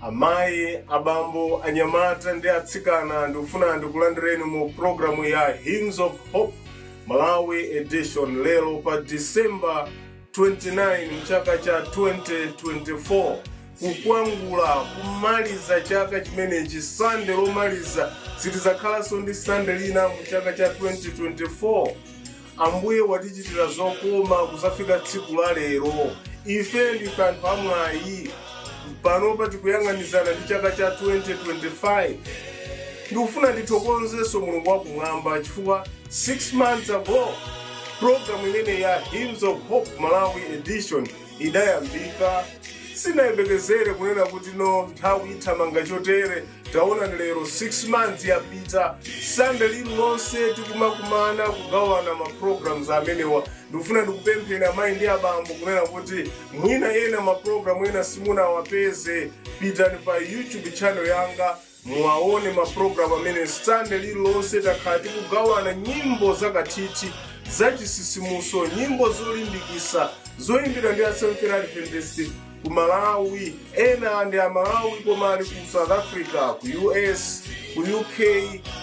Amayi, abambo, anyamata ndi atsikana, ndikufuna ndikulandireni mu programu ya Hymns of Hope Malawi Edition lero pa December 29 mchaka cha 2024, kukwangula, kumaliza chaka chimenechi, Sande lomaliza. Sitidzakhalanso ndi Sande lina mu chaka cha 2024. Ambuye watichitira zokoma kuzafika tsiku la lero. Ife ndife anthu amwayi. Panopa tikuyang'anizana ndi chaka cha 2025. Ndikufuna ndithokozenso Mulungu wakumwamba chifukwa 6 months ago programu imene ya Hymns of Hope Malawi Edition idayambika. Sinayembekezere kunena kuti no, nthawi ithamanga chotere. Taona lero 6 months yapita, Sande lililonse tikumakumana kugawana ma programs amenewa. Ndikufuna ndikupempheni, amayi ndi abambo, kunena kuti mwina ena ma program ena simunawapeze, pitani pa YouTube channel yanga, muwaone ma program amene Sande lililonse takhala tikugawana nyimbo zakathithi, zachisisimuso, nyimbo zolimbikisa, zoyimbidwa ndi a Seventh Adventist ku Malawi. Ena ndi Amalawi koma ali ku South Africa, ku US, ku UK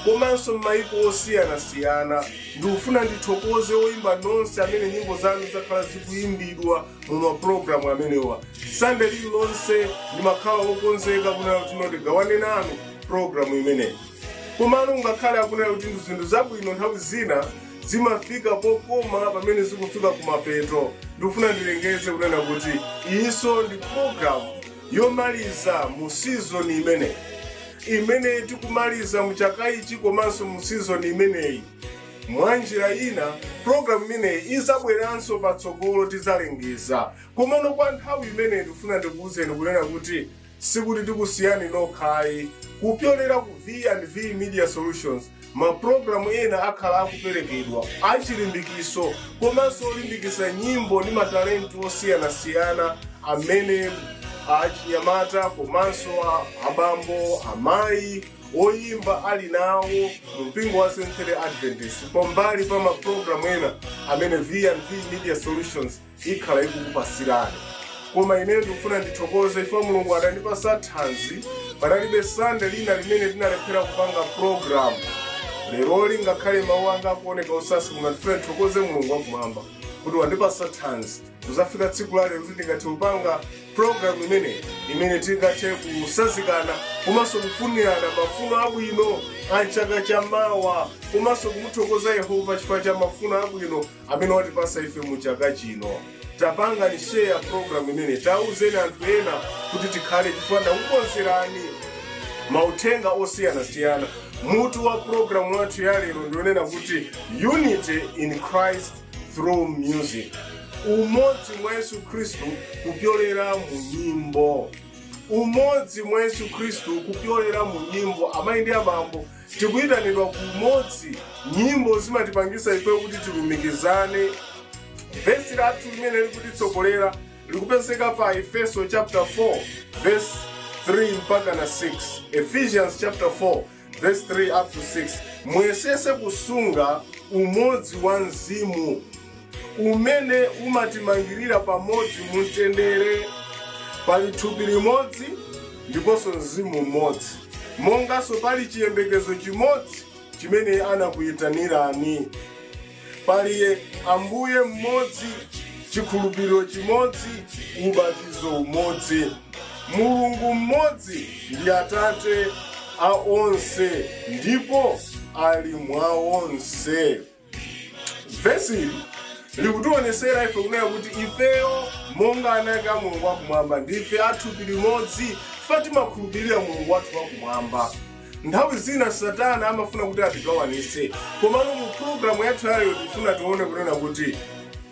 komanso m'mayiko osiyanasiyana. Ndikufuna ndithokoze oyimba nonse amene nyimbo zanu zakhala zikuyimbidwa mu mapulogalamu amenewa. Sande lililonse ndimakhala wokonzeka kunena kuti no, tigawane nanu programu imeneyi. Komano ngakhale akunena kuti ndi zinthu zabwino nthawi zina zimafika pokoma pamene zikufika kumapeto, ndikufuna ndilengeze kunena kuti iyinso ndi programu yomaliza mu season imeneyi, imene tikumaliza mu chaka ichi komanso mu season imeneyi. Mwa njira ina, programu imeneyi izabweranso patsogolo, tizalengeza. Komano kwa nthawi imeneyi ndikufuna ndikuwuzeni kunena kuti sikuti tikusiyani nokhayi. Kupyolera ku V&V Media Solutions, mapulogalamu ena akhala akuperekedwa achilimbikiso komanso olimbikisa nyimbo ndi matalenti osiyanasiyana amene achinyamata komanso abambo, amayi oyimba ali nawo mu mpingo wa Seventh Adventist, pambali pa mapulogalamu ena amene V&V Media Solutions ikhala ikukupasirani. Koma ine ndikufuna ndithokoze ife, Mulungu adandipasa thanzi, panalibe Sande lina limene tinalephera kupanga program. Leroli ngakhale mawu anga akuoneka osasi, koma ndifuna ndithokoze Mulungu wakumwamba kuti wandipasa thanzi kuzafika tsiku la lero, kuti ndingathe kupanga program imene tingathe kusazikana komanso kufunirana mafuno abwino a chaka cha mawa, komanso kumuthokoza Yehova chifukwa cha mafuno abwino amene watipasa ife mu chaka chino. Tapangani share program imene, tauzeni anthu ena kuti tikhale, chifukwa ndakukonzerani mauthenga osiyanasiyana. Mutu wa programu wathu ya lero ndionena kuti "Unity in Christ through Music", umodzi mwa Yesu Khristu kupyolera mu nyimbo. Umodzi mwa Yesu Khristu kupyolera mu nyimbo. Amayi ndi abambo, tikuyitanidwa ku umodzi. Nyimbo zimatipangisa ife kuti tilumikizane. Vesi lathu limene likutitsogolera likupezeka pa Efeso chapter 4 verse 3 mpaka na 6, Ephesians chapter 4 verse 3 up to 6. "Muyesese kusunga umodzi wa mzimu umene umatimangirira pamodzi mu mtendere. Pali thupi limodzi ndiponso mzimu umodzi, monganso pali chiyembekezo chimodzi chimene anakuyitanirani. Pali Ambuye mmodzi, chikhulupiriro chimodzi, ubatizo umodzi. Mulungu mmodzi ndi Atate a onse ndipo ali mwa onse." Vesi ili likutionesera ife kunena kuti ifeyo monga ana ake a Mulungu wakumwamba ndife athupi limodzi, chifukwa timakhulupirira Mulungu wathu wakumwamba. Nthawi zina Satana amafuna kuti atigawanise, komano mu programu yathu yayo tikufuna tione kunena kuti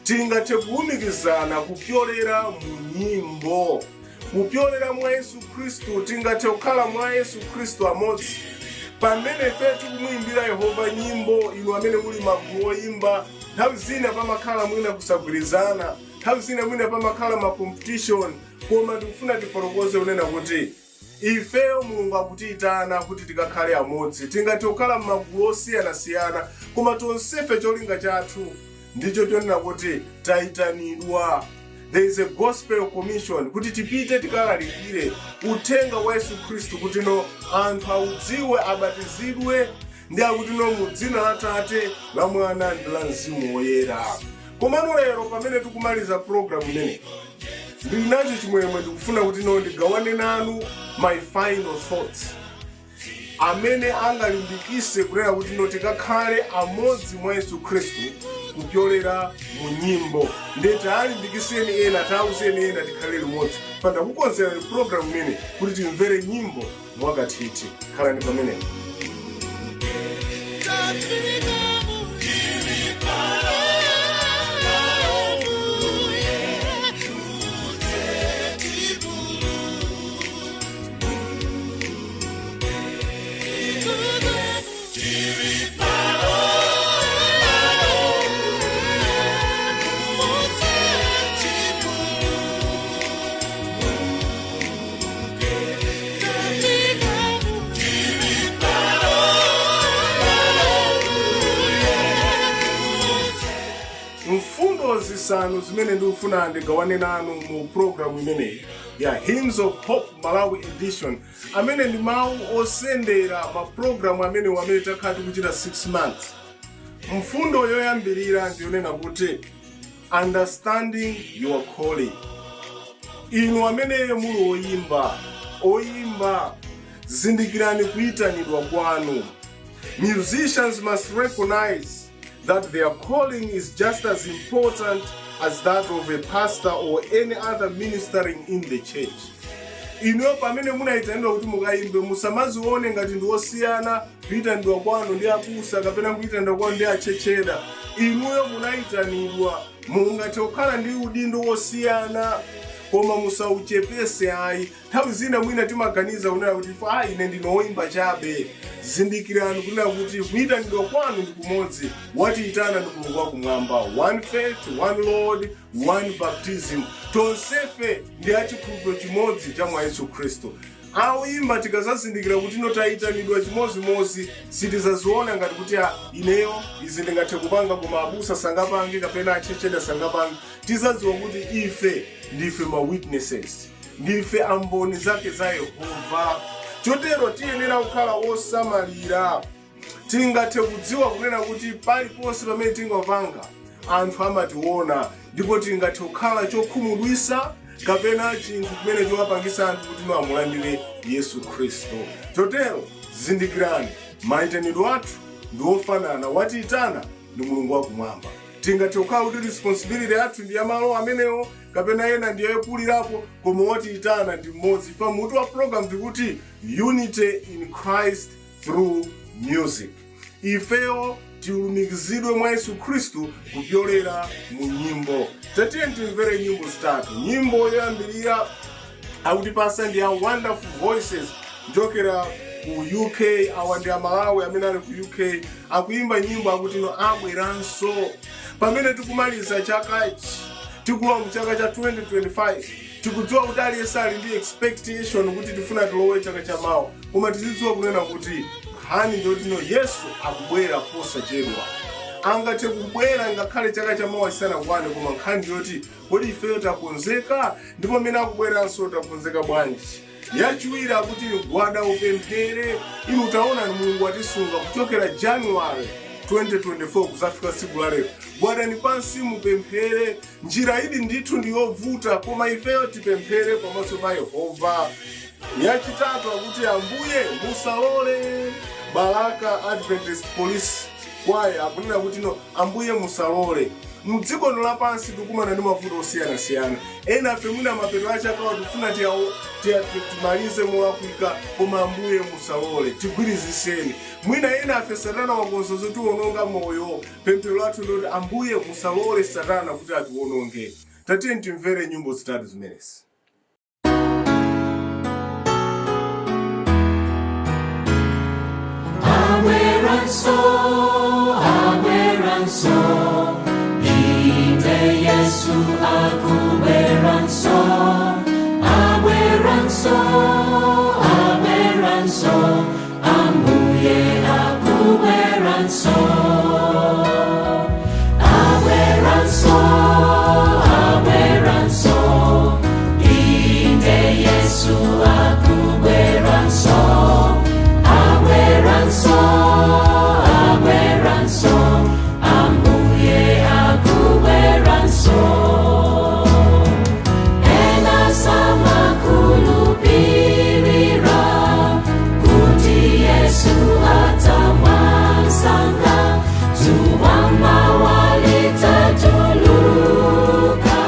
tingathe kulumikizana kupyolera mu nyimbo, kupyolera mwa Yesu Khristu. Tingathe kukhala mwa Yesu Khristu amodzi pamene ife tikumuyimbira Yehova nyimbo. Inu amene muli magulu oyimba, nthawi zina pamakhala mwina kusagwirizana, nthawi zina mwina pamakhala ma competition, koma tikufuna tifotokoze kunena kuti ifeyo Mulungu akutiyitana kuti tikakhale amodzi. Tingathe kukhala m'magulu osiyanasiyana, koma tonsefe cholinga chathu ndicho chonena kuti tayitanidwa. There is a gospel commission kuti tipite tikalalikire uthenga wa Yesu Khristu, kuti no anthu audziwe, abatizidwe ndi akuti no mu dzina la Tate, la Mwana ndi la Mzimu Woyera. Komano lero pamene tikumaliza program imeneyi, ndili nacho chimwemwe, ndikufuna kuti no ndigawane nanu my final thoughts amene angalimbikise kunena kuti no tikakhale amodzi mwa Yesu Khristu kupyolera mu nyimbo. Ndiye talimbikiseni ena, tauzeni ena, tikhale limodzi. Pandakukonzerani program imene kuti timvere nyimbo mwakathithi. Khalani pamenepo. Mfundo zisanu zimene ndikufuna ndigawane nanu mu programu imeneyi ya Hymns of Hope Malawi Edition, amene ndi mawu osendera mapulogalamu amene takhala tikuchita 6 months. Mfundo yoyambirira ndiyonena kuti understanding your calling. Inu amene muli oyimba, oyimba, zindikirani kuyitanidwa kwanu. Musicians must recognize that their calling is just as important as that of a pastor or any other ministering in the church. Inuyo pamene munayitanidwa kuti mukayimbe, musamazione ngati ndi osiyana kuyitanidwa kwanu ndi abusa kapena kuyitanidwa kwanu ndi achecheda. Inuyo munayitanidwa, mungathe kukhala ndi udindo wosiyana, koma musauchepese ayi. Nthawi zina mwina timaganiza kunena kuti ah, ine ndine woyimba chabe. Zindikirani kunena kuti kuyitanidwa kwanu ndi kumodzi. Watiyitana ndi Mulungu wakumwamba. One faith, one Lord, one baptism. Tonsefe ndi achikhulupiriro chimodzi cha mwa Yesu Khristu. Awimba tikazazindikira kuti ino tayitanidwa chimozimozi, sitizaziona ngati kuti ah, ineyo izi ndingathe kupanga koma abusa sangapange kapena achecheda sangapange. Tizadziwa kuti ife ndife ma witnesses, ndife amboni zake za Yehova. Chotero tiyenera kukhala wosamalira. Tingathe kudziwa kunena kuti paliponse pamene tingapanga, anthu amationa, ndipo tingathe kukhala chokhumudwisa kapena chinthu chimene chowapangisa anthu kuti no amulandire Yesu Khristu. Chotero zindikirani, mayitanidwe athu ndi ofanana. Watiyitana ndi Mulungu wakumwamba. Tingathe kukhala kuti responsibility yathu ndi yamalo amenewo kapena ena ndiye yokulirapo, koma watiyitana ndi mmodzi. Pa mutu wa program tikuti unity in Christ through music. Ifeyo tilumikizidwe mwa Yesu Khristu kupyolera mu nyimbo. Tatiye timvere nyimbo zitatu. Nyimbo yoyambirira akutipasa ndi a Wonderful Voices kuchokera ku UK. Awa ndi Amalawi amene ali ku UK, akuimba nyimbo akuti no abweranso. Pamene tikumaliza chakachi, tikulowa mu chaka cha 2025, tikudziwa kuti aliyense ali ndi expectation kuti tifuna tilowe chaka cha mawa, koma tizidziwa kunena kuti nkhani ndiyoti no Yesu akubwera posachedwa. Angathe kubwera ngakhale chaka cha mawa chisanakwane, koma nkhani ndiyoti kodi ifeyo takonzeka? Ndipo mmene akubweranso takonzeka bwanji? Yachiwiri akuti gwada upemphere. Inu taona, Mulungu atisunga kuchokera January 2024 kuzafika tsiku la lero. Gwadani pansi mupemphere. Njira ili ndithu ndi yovuta, koma ifeyo tipemphere pamaso pa Yehova. Yachitatu akuti Ambuye musalole. Balaka Adventist Police Choir akunena kuti no Ambuye musalole. Mdziko lino lapansi tikumana ndi mavuto osiyanasiyana. Ena afe mwina mapeto a chakawa tikufuna timalize molakwika, koma Ambuye musalole, tigwiriziseni. Mwina ena afe Satana wakonza zotiwononga moyo. Pemphero lathu ndoti Ambuye musalole Satana kuti atiwononge. Tatiye timvere nyimbo zitatu zimenezi. Abweranso, abweranso, inde Yesu akubweranso. Abweranso, abweranso, Ambuye akubweranso. Abweranso, abweranso. Yesu akubweranso, abweranso, abweranso, Ambuye akubweranso. Ena samakhulupirira kuti Yesu adza mwamsanga, dzuwa mawa lidzatuluka,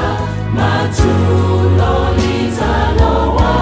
madzulo lidzalowa.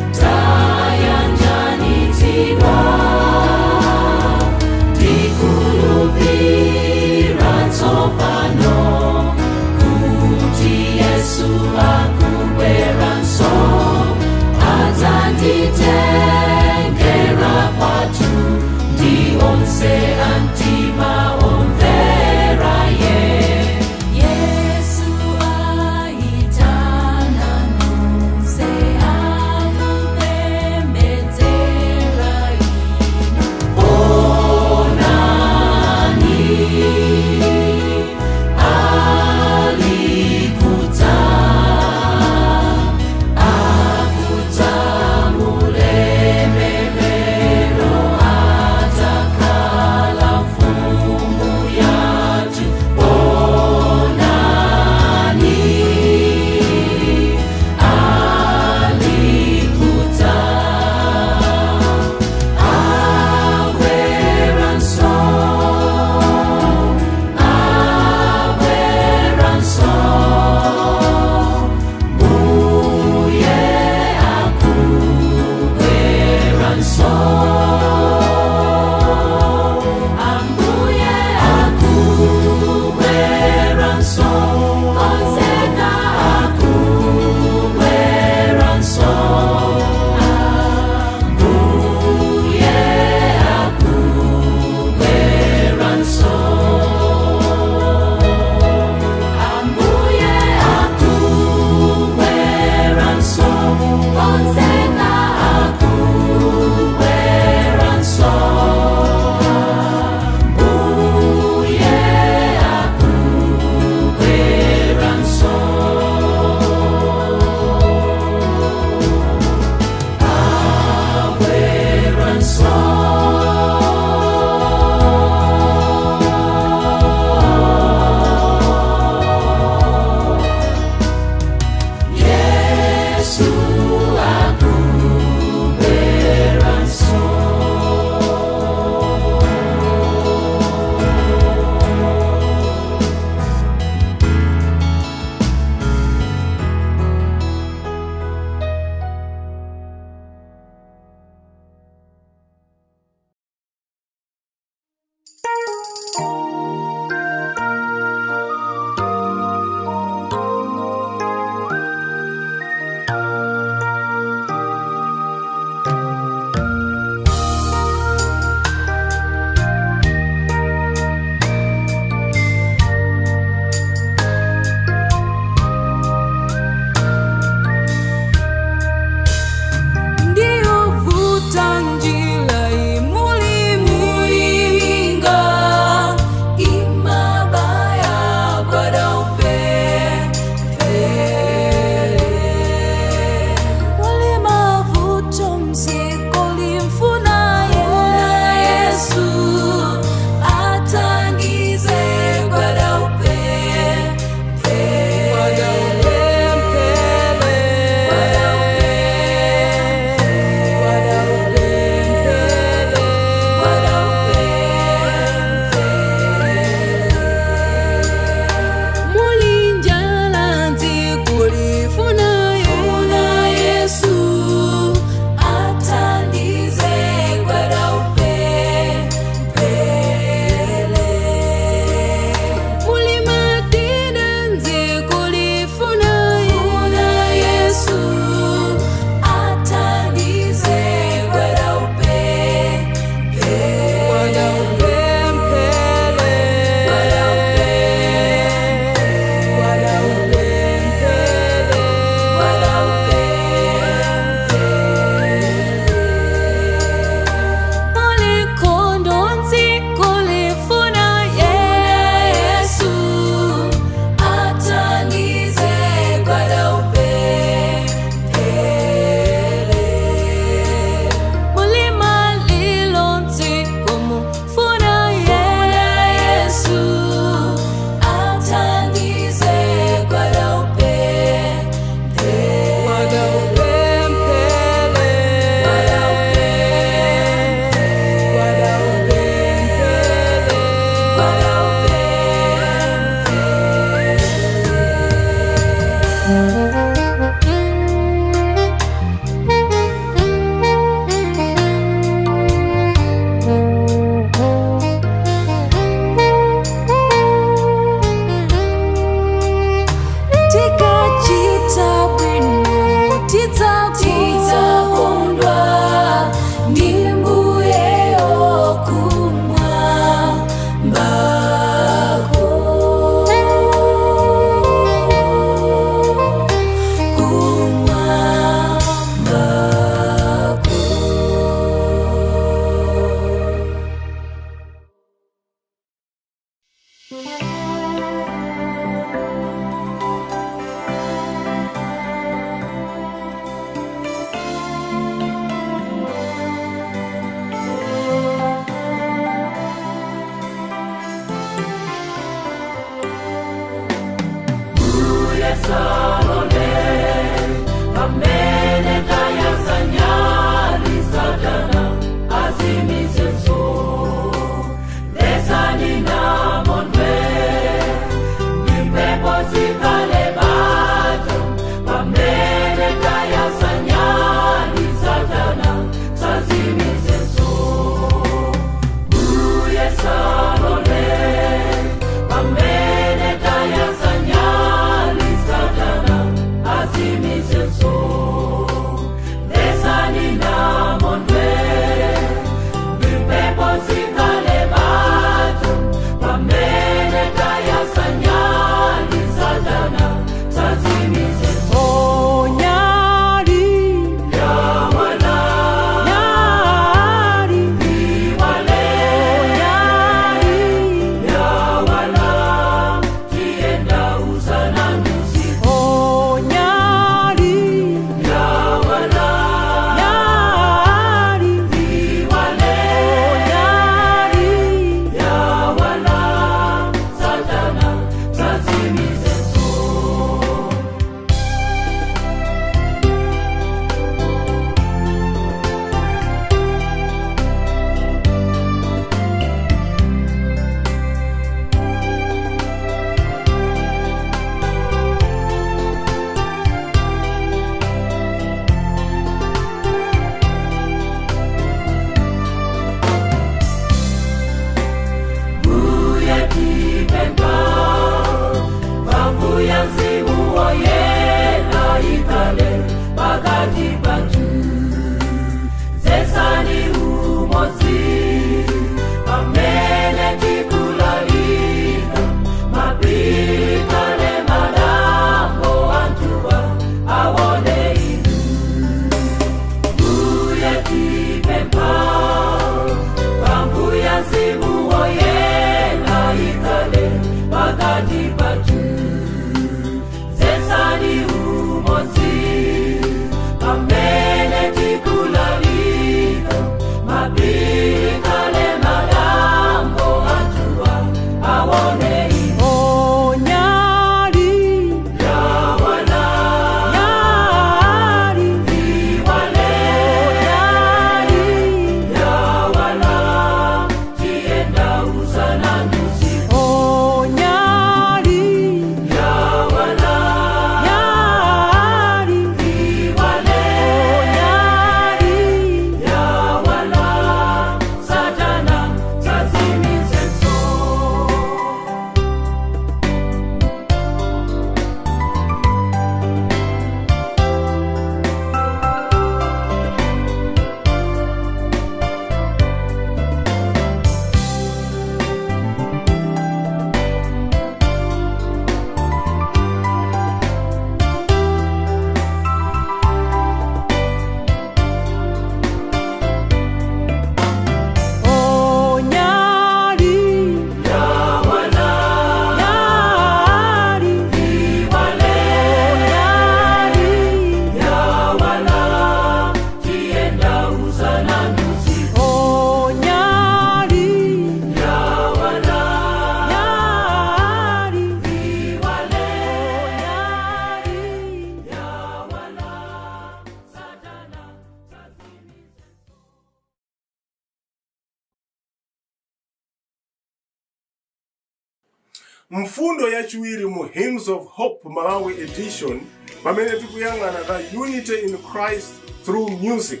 Mfundo yachiwiri mu Hymns of Hope Malawi Edition, pamene tikuyang'ana the unity in Christ through music,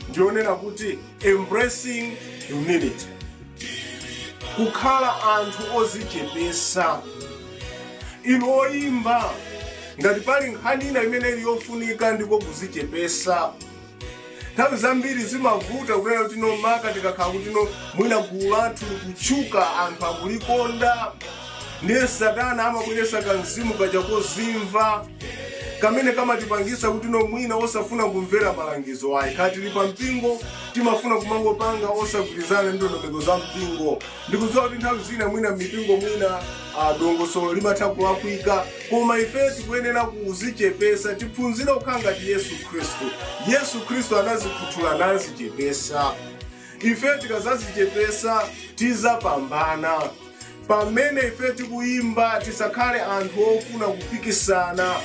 ndionena kuti embracing humility, kukhala anthu ozichepesa. Inu oyimba, ngati pali nkhani ina imene ili yofunika, ndiko kuzichepesa. Nthawi zambiri zimavuta kunena kuti no, maka tikakhala kuti no, mwina gulu lathu likutchuka, anthu akulikonda, ndiye Satana amabweretsa kamzimu kaja kozimva. Kamene kamatipangisa kuti no mwina osafuna kumvera malangizo ayi. Kati tili pa mpingo, timafuna kumangopanga osagwirizana ndi ndondomeko za mpingo. Ndikudziwa kuti nthawi zina mwina mipingo mwina dongosolo limatha kulakwika, koma ife tikuyenera kuzichepesa, tiphunzire kukhala ngati Yesu Khristu. Yesu Khristu anazikhuthula, nazichepesa. Ife tikazazichepesa tizapambana. Pamene ife tikuyimba, tisakhale anthu ofuna kupikisana.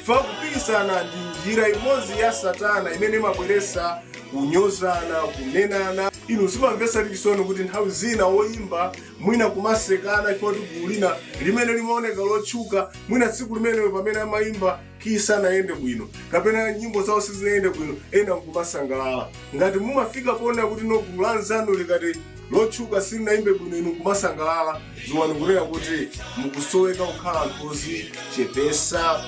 Fa kupikisana ndi njira imodzi ya Satana imene imabweresa kunyozana, kunenana. Inu, zimamvetsa chisoni kuti nthawi zina woyimba mwina kumasekana chifukwa kuti gulu lina limene limaoneka lotchuka, mwina tsiku limenelo pamene amayimba kisanayende bwino kapena nyimbo zawo sizinayende bwino, ena nkumasangalala. Ngati mumafika poona kuti no gulu la anzanu likati lotchuka silinayimbe bwino, inu nkumasangalala, dziwani kunena kuti mukusoweka kukhala anthu ozichepesa.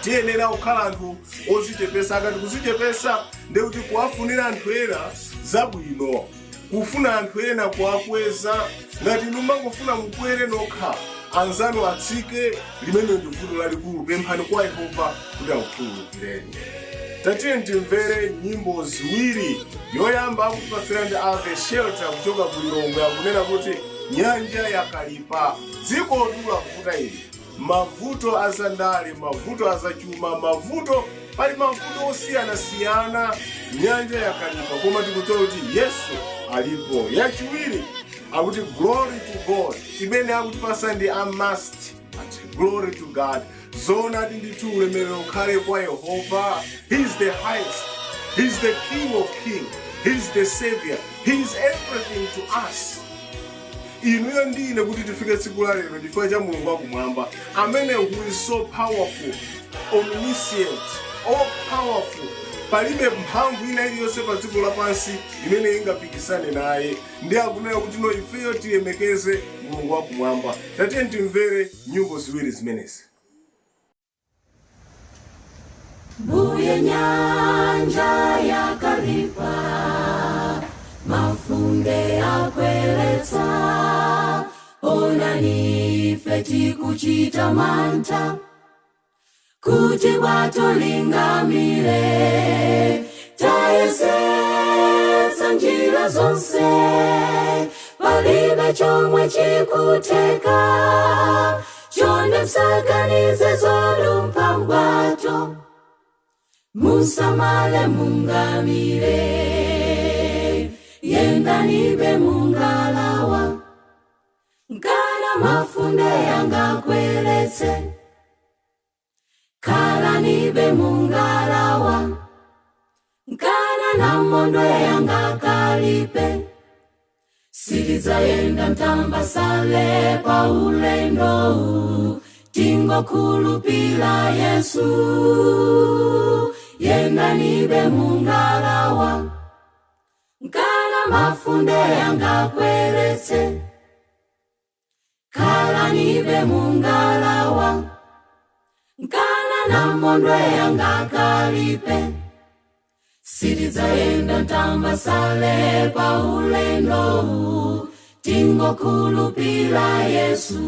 Tiyenera kukhala anthu ozichepesa. Akati kuzichepesa, ndekuti kuwafunira anthu ena zabwino, kufuna anthu ena kuwakweza. Ngati inu mangofuna mukwere nokha, anzanu atsike, limene ndi vuto lalikulu. Pemphani kwa Yehova kuti akukhululukireni. Tatiye timvere nyimbo ziwiri. Yoyamba akutipatsira ndi Ave Shelter kuchoka ku Lilongwe, akunena kuti "Nyanja Yakalipa". Dziko lavuta ili, mavuto azandale, mavuto azachuma, mavuto, pali mavuto osiyanasiyana. Nyanja yakalipa, koma tikudziwa kuti Yesu alipo. Yachiwiri akuti "Glory to God", imene akutipasa ndi Amast. Ati "Glory to God". Zoonadi ndithu, ulemerero ukhale kwa Yehova. He is the highest, He is the King of king, He is the Savior, He is everything to us. Inuyo ndine kuti tifike tsiku la lero chifukwa cha Mulungu wakumwamba amene who is so powerful, omniscient, all powerful. Palibe mphamvu ina iliyonse pa dziko lapansi imene ingapikisane naye. Ndi akunena kuti no ifeyo tilemekeze Mulungu wakumwamba. Tatiye timvere nyimbo ziwiri zimenezi. Mbuye, nyanja yakalipa, mafunde akweletsa, onani ife tikuchita mantha kuti bwato lingamire. Tayesetsa njira zonse, palibe chomwe chikutheka. Chonde msaganize zolumpha mbwato, musamale mungamire. Yendanibe mungalawa, nkana mafunde yangakweretse. Khalanibe mungalawa, nkana namondwe yangakalipe. Sitidzayenda mtambasale pa ulendo, tingokhulupira Yesu. Yendanibe mungalawa, nkana mafunde yangakweretse. Khalanibe mungalawa, nkana namondwe yangakalipe. Sitidzayenda mtambasale pa ulendo, tingokhulupira Yesu.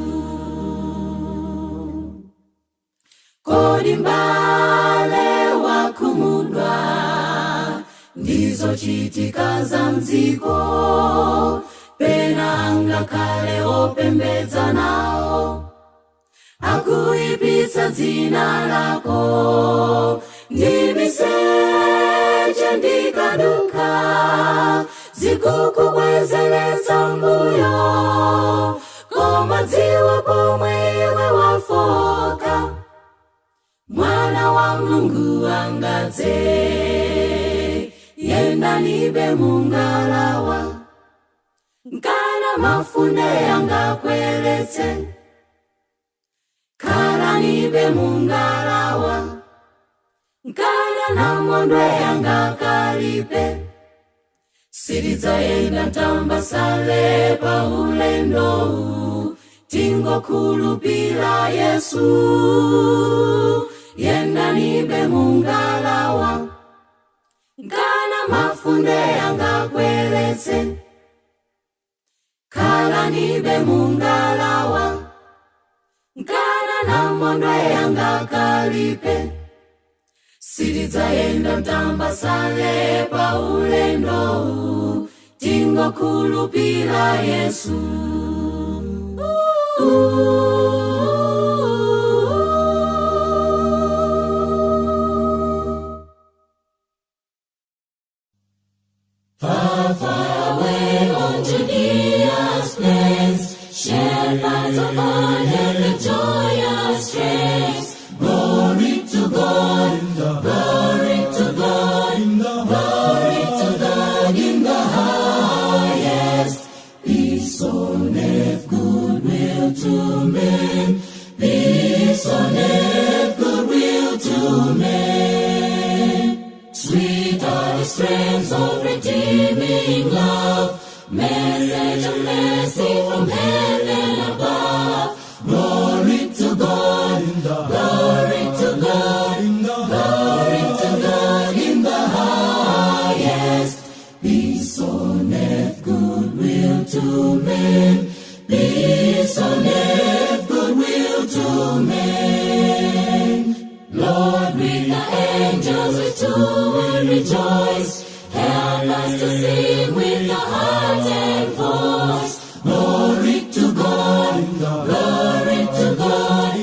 Kodi mbale wakhumudwa ndizochitika za mdziko? Pena ngakhale opembedza nawo akuipitsa dzina lako. Ndi miseche ndikaduka zikukubwezeretsa mbuyo, koma dziwa pomwe iwe wafoka, mwana wa Mulungu angadze. Yendanibe mungalawa, nkana mafunde yangakweretse. Khalanibe mungalawa, nkana namondwe yangakalipe. Sitidzayenda mtambasale pa ulendo, tingokhulupira Yesu. Yendanibe mungalawa, nkana mafunde yangakweretse. Khalanibe mungalawa, nkana namondwe yangakalipe. Sitidzayenda mtambasale pa ulendo, tingokhulupira Yesu. Far, far away on Judea's plains, shepherds of old heard the joyous strains. Glory to God, glory to God, glory to God in the highest. Peace on earth, goodwill to men. Peace on earth, goodwill to men. Sweet are the strains of redeeming love, message of mercy from heaven above. Glory to God, glory to God, glory to God in the highest. Peace on earth, goodwill to men. Peace on earth, goodwill to men. Lord, with the angels we too will rejoice. Help us to sing with the heart and voice. Glory to God, glory to God,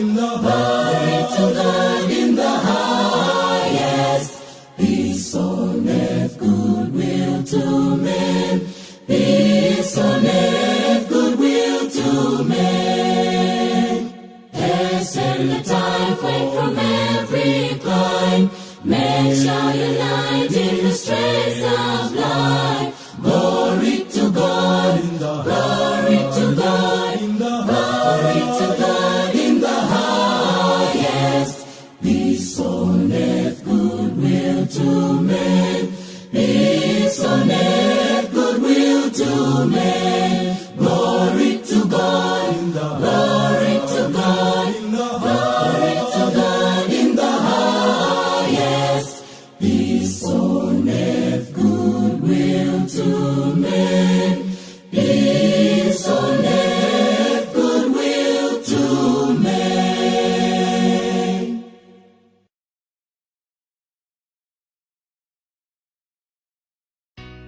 glory to God in the highest. Peace on earth, goodwill to men. Peace on earth, goodwill to men. Hasten the time when from every clime men shall unite in the straits of life. Glory to God, glory to God, glory to God in the highest. Peace on earth, goodwill to men. Peace on earth, goodwill to men. Glory to God, glory to God, glory to God in the highest. Peace on earth, goodwill to men. Peace on earth, goodwill to men.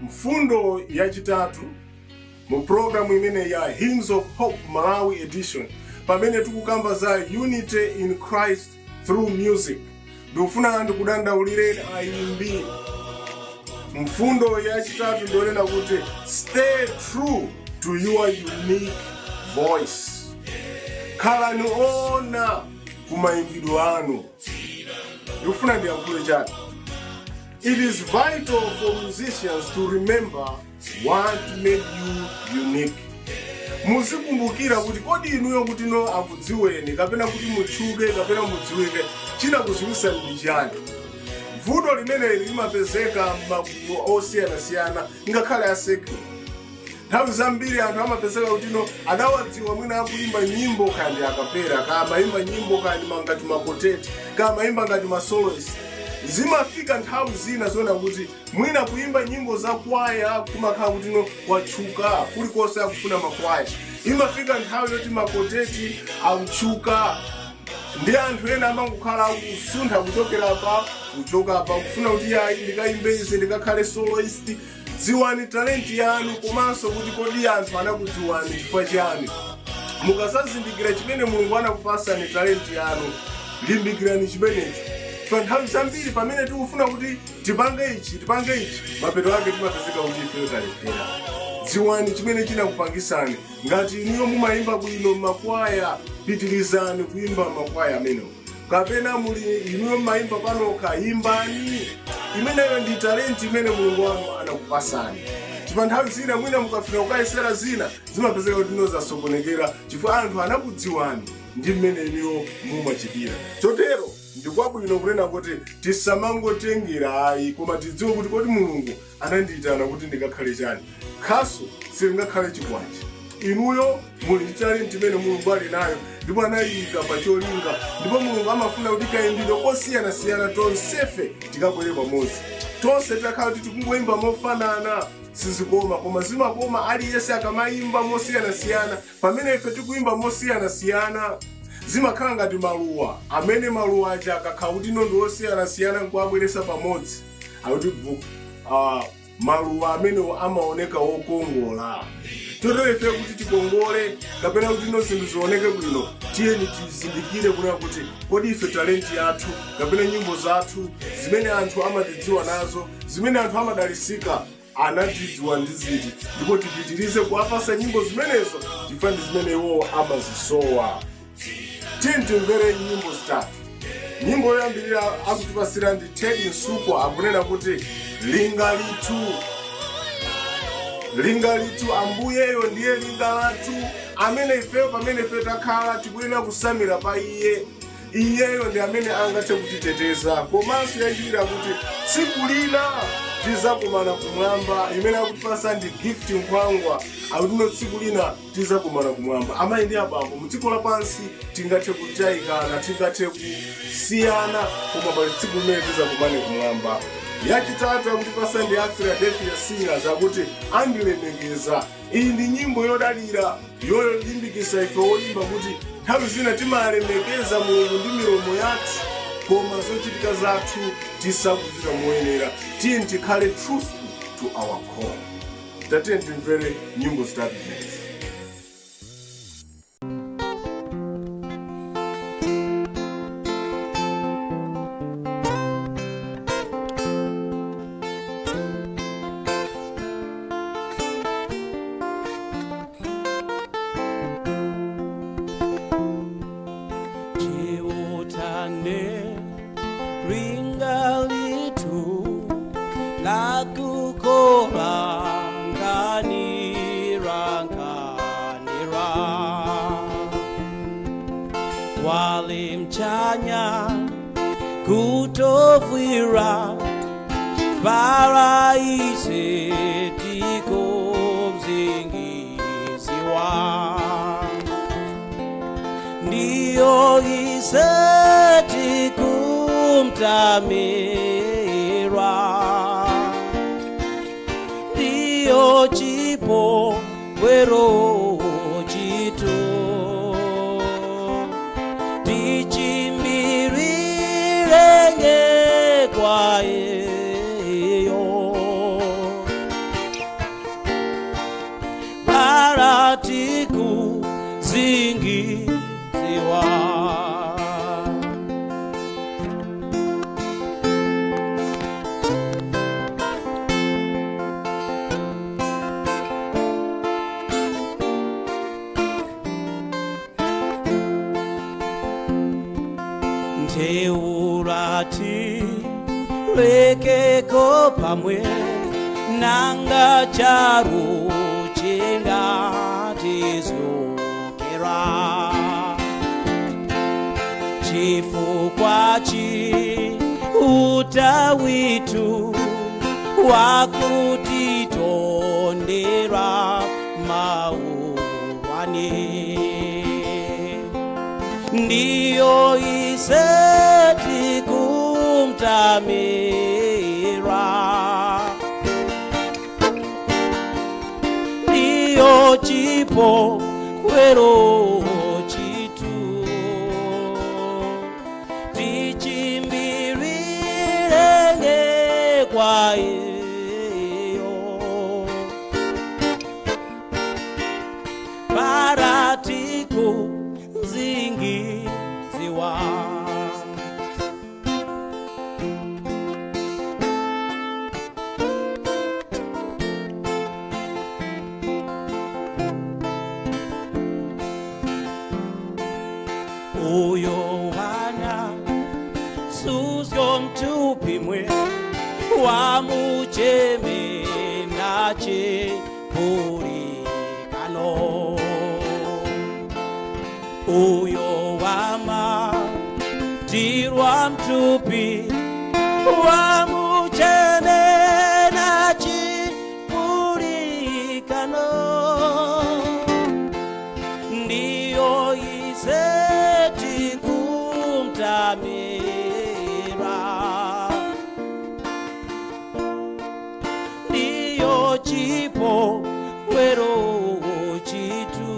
Mfundo yachitatu mu programu imene ya Hymns of Hope Malawi Edition, pamene tikukamba za unity in Christ through music, ndikufuna ndikudandaulireni ayimbi. Mfundo yachitatu ndionena kuti stay true to your unique voice. Khalani ona kumayimbidwe anu. Ndikufuna ndiyankhule chani? It is vital for musicians to remember what made you unique. Muzikumbukira kuti kodi inuyo kuti no akudziweni kapena kuti mutchuke kapena mudziwike, chinakudziwitsani ndi chani? Vuto limeneli limapezeka m'magulu osiyanasiyana, ngakhale a secular. Nthawi zambiri anthu amapezeka kuti no adawadziwa mwina akuyimba nyimbo kandi a cappella, kamayimba nyimbo kandi ngati ma quartet, kamayimba ngati ma soloist. Zimafika nthawi zina zoona kuti mwina kuyimba nyimbo za kwaya kumakhala kuti no kwatchuka, kulikonse akufuna makwaya. Imafika nthawi yoti ma quartet akutchuka, ndi anthu ena amangokhala akusuntha kuchokera pa kuchoka pa kufuna kuti yayi, ndikayimbe izi, ndikakhale soloist. Dziwani talenti yanu komanso kuti kodi anthu anakudziwani chifukwa chani. Mukazazindikira chimene Mulungu anakupasani, talenti yanu, limbikirani chimenecho. Pa nthawi zambiri pamene tikufuna kuti tipange ichi, tipange ichi, mapeto ake timapezeka kuti ifeyo talephera. Dziwani chimene chinakupangisani. Ngati inuyo mumayimba bwino makwaya, pitirizani kuyimba makwaya amenewo. Kapena muli inuyo mumayimba panokha, imbani. Imeneyo ndi talenti imene Mulungu wanu anakupasani. Chifukwa nthawi zina mwina mukafuna kukayesera zina, zimapezeka kuti ino zasokonekera, chifukwa anthu anakudziwani ndi mmene inuyo mumachitira. Chotero ndikwabwino kunena kuti tisamangotengera ayi, koma tidziwe kuti kodi Mulungu anandiyitana kuti ndikakhale chani. Khasu silingakhale chikwachi. Inuyo muli ndi talenti imene Mulungu ali nayo ndipo anayika pa cholinga, ndipo Mulungu amafuna kuti kayimbidwe kosiyanasiyana tonsefe tikabwere pamodzi. Tonse takhala kuti tikungoyimba mofanana sizikoma, koma zimakoma aliyense akamayimba mosiyanasiyana. Pamene ife tikuyimba mosiyanasiyana, Zimakhala ngati maluwa amene maluwa aja akakhala kuti ino ndi osiyanasiyana nkuabweresa pamodzi, akuti maluwa amenewo amaoneka wokongola. Chotero ife kuti tikongole kapena kuti ino zinthu zioneke bwino, tiyeni tizindikire kunena kuti kodi ife talenti yathu kapena nyimbo zathu zimene anthu amatidziwa nazo, zimene anthu amadalisika anatidziwa ndi ziti, ndipo tipitirize kuwapasa nyimbo zimenezo chifukwa ndi zimene iwowo amazisowa. Tiyeni timvere nyimbo zitatu. Nyimbo yoyambirira akutipasira ndi Teddy Msukwa, akunena kuti linga lithu, linga lithu. Ambuyeyo ndiye linga lathu amene ifeyo pamene ife takhala tikuyenera kusamira pa iye. Iyeyo ndi amene angathe kutiteteza. Komanso yachiwiri kuti tsiku lina tizakumana kumwamba, imene akutipasa ndi Gift Nkhwangwa, akuti tsiku lina tizakumana kumwamba. Amayi ndi abambo, mu dziko lapansi tingathe kutayikana, tingathe kusiyana, koma pali tsiku limene tizakumane kumwamba. Yachitatu akutipasa ndi a Philadelphia Singers, akuti andilemekeza. Iyi ndi nyimbo yodalira yolimbikitsa ife woyimba kuti nthawi zina timalemekeza Mulungu ndi milomo yathu, koma zochitika zathu tisakuchita moyenera. Tiye tikhale truthful to our call. Tatiye timvere nyimbo zitatu zimenezi. Chiutane ringalitu lakukora nkanira walimchanya kutovwira paraise tikomzingiziwa ndiyo iseti kumtamirwa ndiyo chipo bwero chito tichimbirirenge kwaeyo paratiku zingiziwa. Nteurati rekeko pamwe nanga charo chingatizokera chifukwa chi utawitu wakutitondera maurwani ndiyo iseti kumtamira ndiyo chipo kwero chitu tichimbirirenge kwaeyo paratiko zingiziwa. Uyo wana suzyo mtupimwe wamucheme nache pulikano uyo wama tirwa mtupi wamucheme nachi pulikano ndiyo iseti kumtamira ndiyo chipo wero chitu.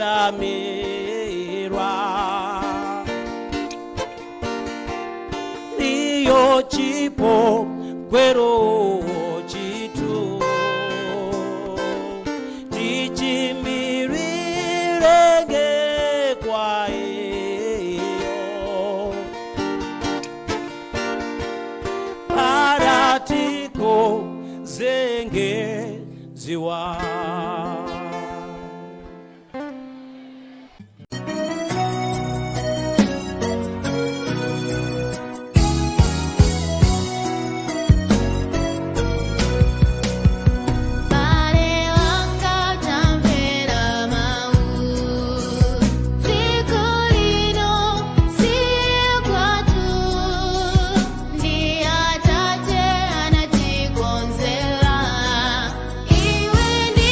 Weramirwa Ndiyo chipo kwero chitu Tichimbirirenge kwa iyo Paratiko zenge ziwa. Pare wanga tamvera mau Dziko lino si kwathu Ndi atate anatikonzera Iwe ndi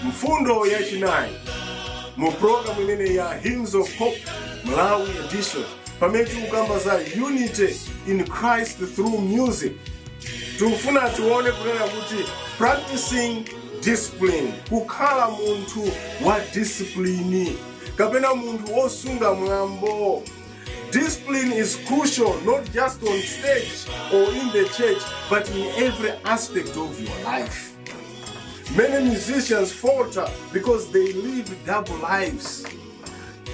Mfundo yachinayi mu programu imene ya Hymns of Hope Malawi Edition, pamene tikukamba za unity in Christ through music, tikufuna tione kunena kuti practicing discipline, kukhala munthu wa discipline kapena munthu wosunga mwambo. Discipline is crucial not just on stage or in the church, but in every aspect of your life. Many musicians falter because they live double lives.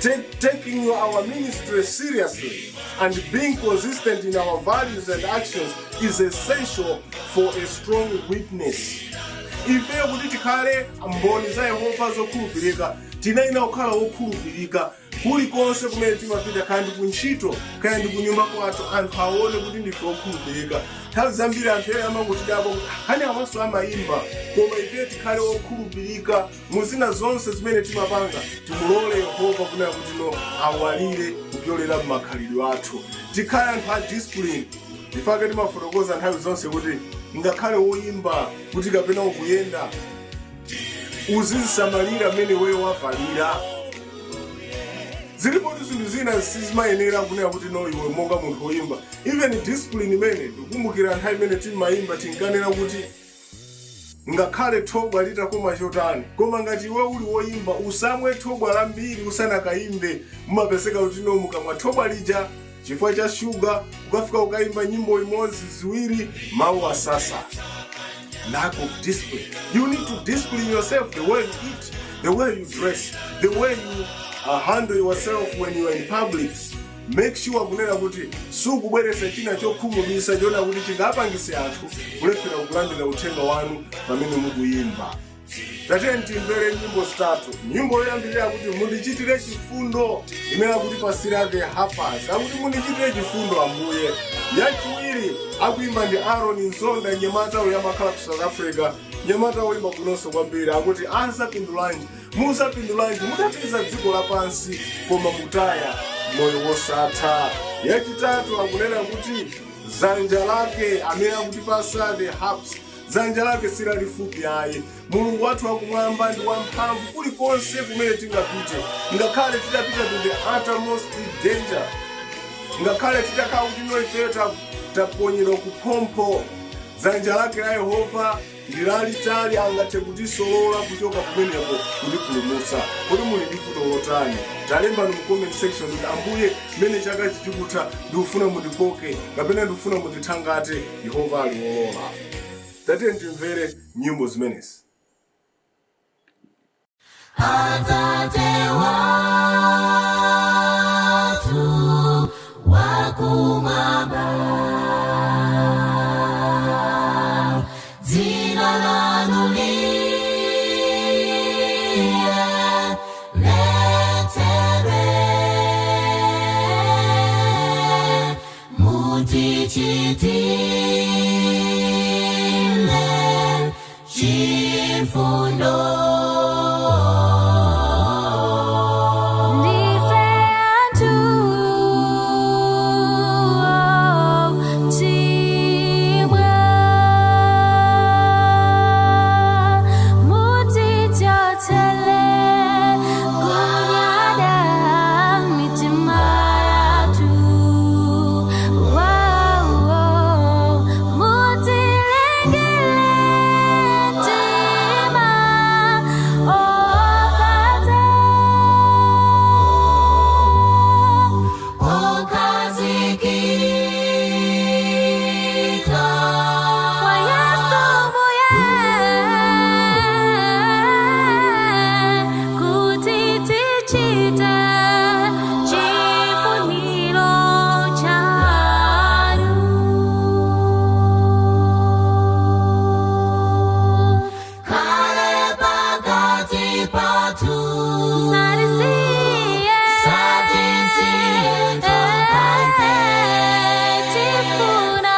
Taking our ministry seriously and being consistent in our values and actions is essential for a strong witness. Ifeyo kuti tikhale mboni za Yehova zokhulupirika, tinayenera kukhala wokhulupirika kulikonse kumene timapita, kaya ndi kuntchito, kaya ndi kunyumba kwathu, anthu aone kuti ndife okhulupirika. Nthawi zambiri anthu ena amangotidabwa kuti hani awanso amayimba, koma ife tikhale okhulupirika mu zina zonse zimene timapanga. Timulole Yehova kunena kuti no awalire kupyolera m'makhalidwe athu. Tikhale anthu a discipline. Ndifake timafotokoza nthawi zonse kuti ngakhale woyimba kuti kapena ukuyenda, uzizisamalira mmene weyo wavalira. Zilipo zinthu zina sizimayenera kunena kuti no iwe monga munthu woyimba, even discipline imene ndikukumbukira nthawi imene timayimba, tinkanena kuti ngakhale thobwa litakoma chotani, koma ngati iwe uli woyimba usamwe thobwa lambiri usanakayimbe. Mumapezeka kuti no mukamwa thobwa lija chifukwa cha shuga, ukafika ukayimba nyimbo imodzi, ziwiri, mawu asasa. Lack of discipline. You need to discipline yourself, the way you eat, the way you dress, the way you handle yourself when you are in public. Make sure kunena kuti sukubweretsa china chokhumudwitsa choona kuti chingapangise anthu kulephera kulandira uthenga wanu pamene mukuyimba. Tatiyeni timvere nyimbo zitatu. Nyimbo yoyambirira kuti "Mundichitire Chifundo", imene akuti pasira The Harpers, akuti "Mundichitire chifundo Ambuye". Yachiwiri akuimba ndi Aaron Nzonda, nyamata uyu amakhala ku South Africa, nyamata woimba bwinonso kwambiri. Akuti "Azapindulanji, muzapindulanji mutapeza dziko lapansi koma mutaya moyo wosatha?" Yachitatu akunena kuti "Dzanja Lake", amene akutipasa The Harps. Dzanja lake silalifupi ayi. Mulungu wathu wakumwamba ndi wamphamvu. Kulikonse kumene tingapite, ngakhale titapita to the uttermost danger, ngakhale titakhala kuti no ifeyo taponyedwa kuphompho, dzanja lake la Yehova ndi lalitali, angathe kutisolola kuchoka kumeneko kutipulumutsa. Kuti muli ndi vuto lotani, talembani mu comment section kuti, "Ambuye, mmene chaka chichikutha ndikufuna mundikoke kapena ndikufuna mundithangate." Yehova ali wolola. Tatiye timvere nyimbo zimenezi. Atate wathu wakumwamba, dzina lanu liyeretsedwe, mutichitire chifundo. Ndife anthu ochimwa, mutichotsere kunyada mitima yathu. Mutilengele mtima ofatsa, okhazikika kwa Yesu Mbuye, kuti tichite chifuniro chanu. Khale pakati pathu, musatisiye, musatisiye tokhafe. Tifuna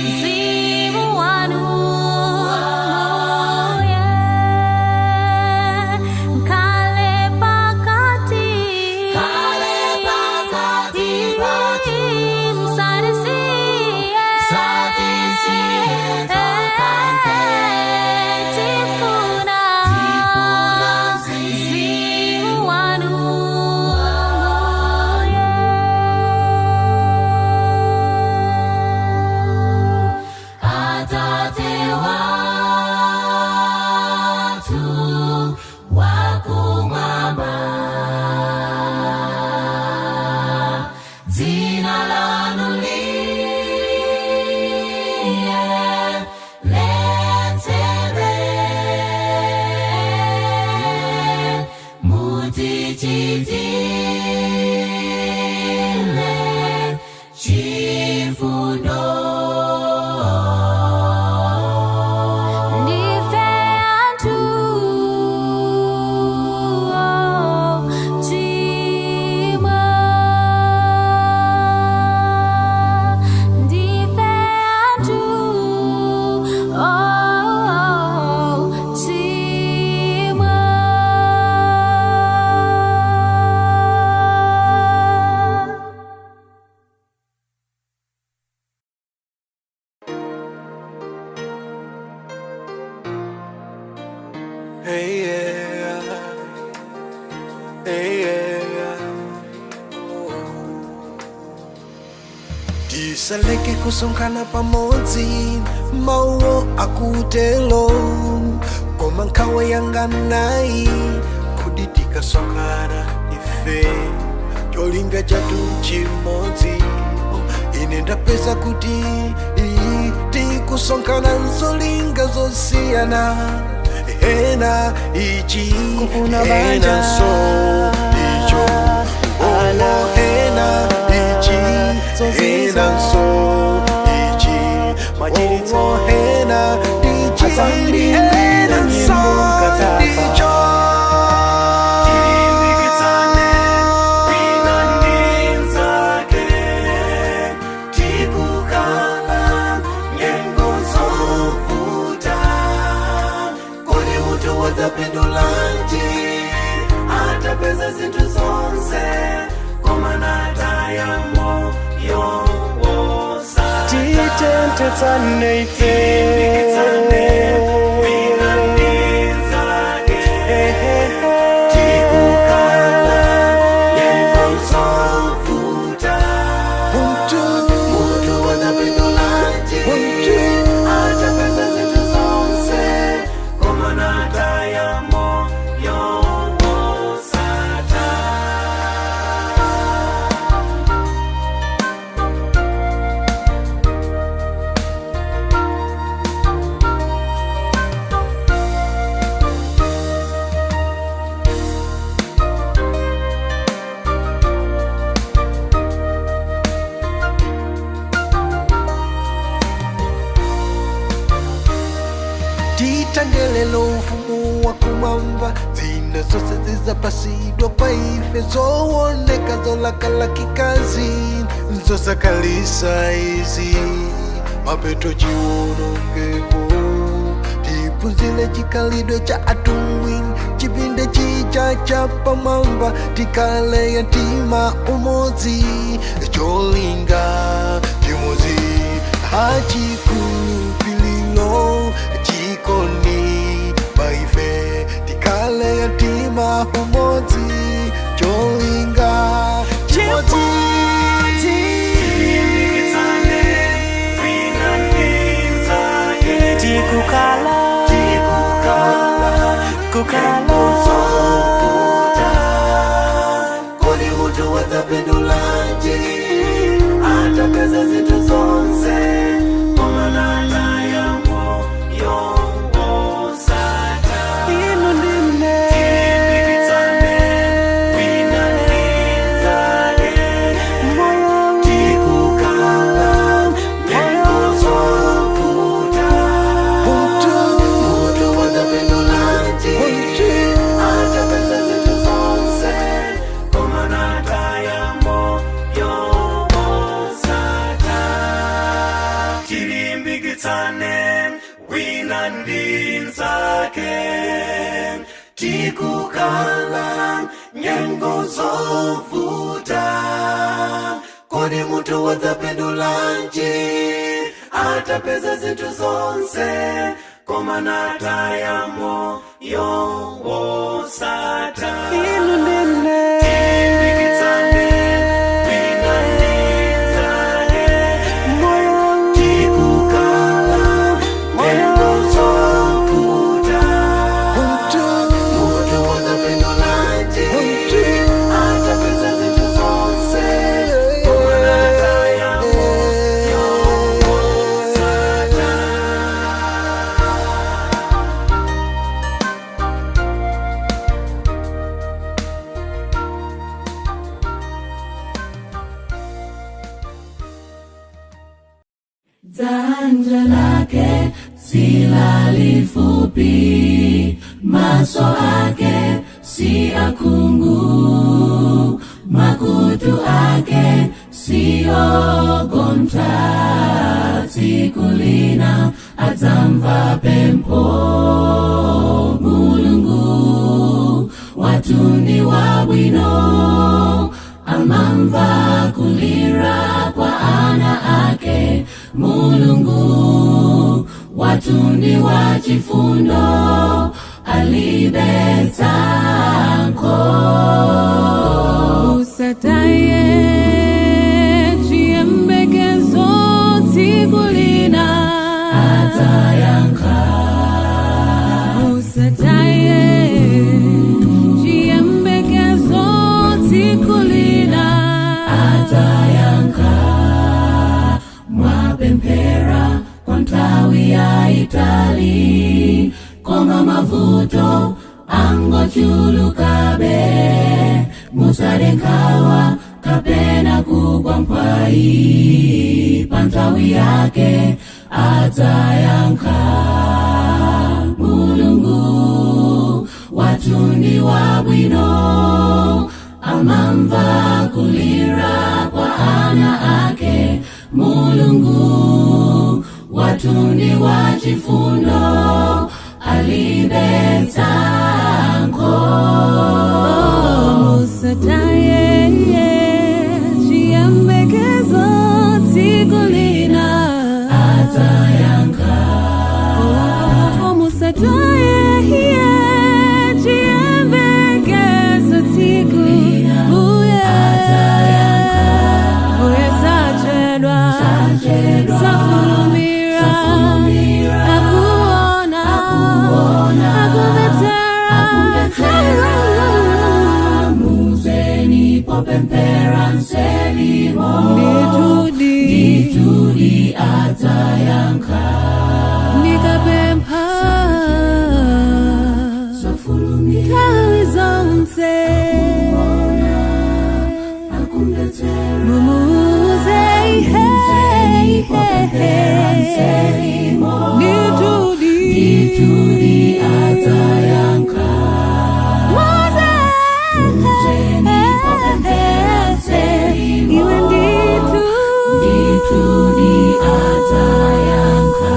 mzimu wanu, khale pakati, khale pakati pathu, musatisiye, musatisiye tokhafe. Tifuna mzimu wanu. Atate wathu wakumwamba, dzina lanu liyeretsedwe, mutichitire chifundo. Ndife anthu ochimwa, ndife anthu ochimwa. Hey, yeah. Hey, yeah. Tisaleke kusonkhana pamodzi, mauwo akutelo, koma nkhawa yanga nayi kudi tikasonkhana ife cholinga chathu chimodzi. Ine ndapeza kuti tikusonkhana nzolinga zosiyana, ena ichi, Kufuna ena banja. so icho. Zosiyana. Ena ichi, Zozizwa. enanso ichi, Machiritso. Oh, ena ichi, Adzandiimbira enanso nyimbo nkadzafa. icho. Tilimbikitsane wina ndi mnzake, tikukhala nyengo zovuta. Kodi munthu wadzapindulanji atapeza zinthu zonse koma nataya moyo wosatha? Titentetsane ife. Tilimbikitsane wina ndi mnzake, tikukhala nyengo zovuta. Munthu, Munthu wadzapindulanji Munthu. atapeza zinthu zonse koma nataya moyo wosatha? Titangelelo ufumu wa kumwamba, zina zose zizapasidwa kwa ife, zowoneka zolakalakikazi nzosakalisa izi mapeto chiwonongeko. Tiphunzile chikhalidwe cha atumwi, chipinde chicha cha pamwamba, tikhale yatima umodzi, cholinga chimodzi, achikhulupililo chikoni paife, tikhale yatima umodzi, cholinga chimodzi. Tilimbikitsane wina ndi mnzake, Tikukhala. tikukhala Kukhala. zovuta. Kodi munthu wadzapindulanji atapeza zinthu zonse koma nataya moyo wosatha? Inu ndine. Tilimbikitsane wina ndi mnzake, Moyo. tikukhala nyengo zovuta. Munthu, Munthu wadzapindulanji atapeza zinthu zonse koma nataya moyo wosatha? Tilimbikitsane wina ndi mnzake, tikukhala nyengo zovuta. Kodi munthu wadzapindulanji atapeza zinthu zonse koma nataya moyo wosatha? Inu ndine. Tilimbikitsane wina ndi mnzake, Moyo. tikukhala nyengo zovuta. Munthu, Munthu wadzapindulanji atapeza zinthu zonse koma nataya moyo wosatha? Dzanja lake silalifupi, maso ake si akungu, makutu ake siyogontha, tsiku lina adzamva pempho. Mulungu wathu ndi wabwino, amamva kulira kwa ana ake. Mulungu wathu ndi wachifundo, alibe tsankho. Usataye chiyembekezo, tsiku lina adzayankha. Usataye chiyembekezo, tsiku lina adzayankha. Mwapemphera kwa nthawi yaitali, koma mavuto Angochulukabe, musade nkhawa kapena kugwa mphwayi, panthawi yake adzayankha. Mulungu wathu ndi wabwino, amamva kulira kwa ana ake. Mulungu wathu ndi wachifundo, alibe tsankho. Musataye chiyembekezo, tsiku lina adzayankha. Oh, musataye chiyembekezo, tsiku lina adzayankha. Uye sachedwa, safulumira, akuona, akumvetsera. Muzeni popemphera mselimo, ndithudi, ndithudi adzayankha. Ndikapempha nthawi zonse, mumuuze, ndithudi, ndithudi adzayankha. Iwe ndithu, ndithudi adzayankha.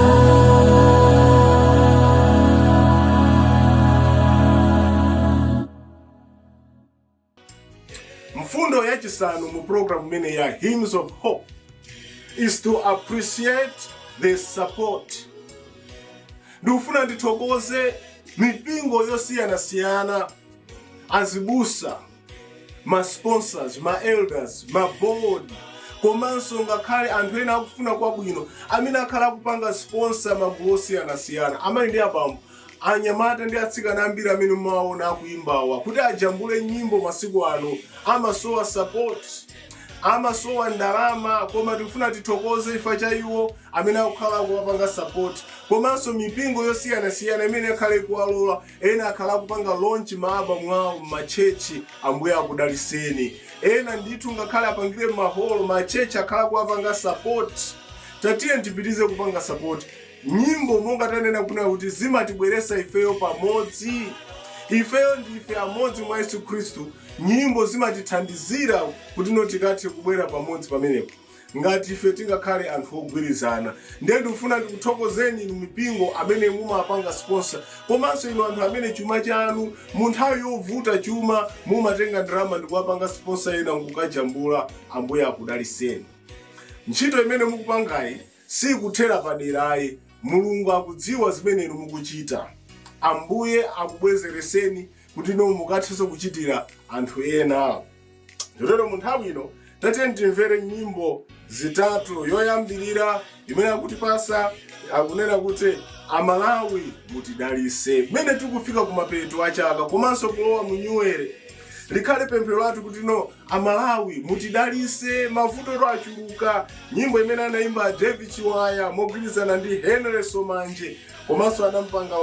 Mfundo yachisanu mu program imene ya Hymns of Hope is to appreciate the support. Ndikufuna ndithokoze mipingo yosiyanasiyana, azibusa, ma sponsors, ma elders, ma board, komanso ngakhale anthu ena akufuna kwabwino amene akhala akupanga sponsor magulu osiyanasiyana. Amayi ndi abambo, anyamata ndi atsikana ambiri amene mumaona akuimbawa, kuti ajambule nyimbo masiku ano amasowa support, amasowa ndalama, koma tikufuna tithokoze ifa cha iwo amene akukhala akuwapanga support, komanso mipingo yosiyanasiyana imene akhale ikuwalola. Ena akhala akupanga launch ma album awo m'ma church, Ambuye akudaliseni. Ena ndithu ngakhale apangire m'maholo, ma church akhala akuwapanga support. Tatiye tipitize kupanga support nyimbo. Monga tanena kuna kuti zimatibweresa ifeyo pamodzi, ifeyo ndife amodzi mwa Yesu Khristu. Nyimbo zimatithandizira kuti no tikathe kubwera pamodzi pamenepo ngati ife tingakhale anthu ogwirizana. Ndiye ndikufuna ndikuthokozeni inu mipingo amene mumapanga sponsor, komanso inu anthu amene chuma chanu mu nthawi yovuta chuma mumatenga ndalama ndikuwapanga sponsor ena nkukajambula. Ambuye akudaliseni. Ntchito imene mukupangayi sikuthera paderayi. Mulungu akudziwa zimene inu mukuchita. Ambuye akubwezereseni kuti no mukathenso kuchitira anthu ena. Chotero mu nthawi ino tatiye timvere nyimbo zitatu. Yoyambirira imene akutipasa akunena kuti, "Amalawi mutidalise." Mmene tikufika kumapeto a chaka komanso kulowa mu new year, likhale pemphero lathu kuti no Amalawi mutidalise, mavuto achuluka. Nyimbo imene anayimba David Chiwaya mogwirizana ndi Henry Somanje, komanso anampanga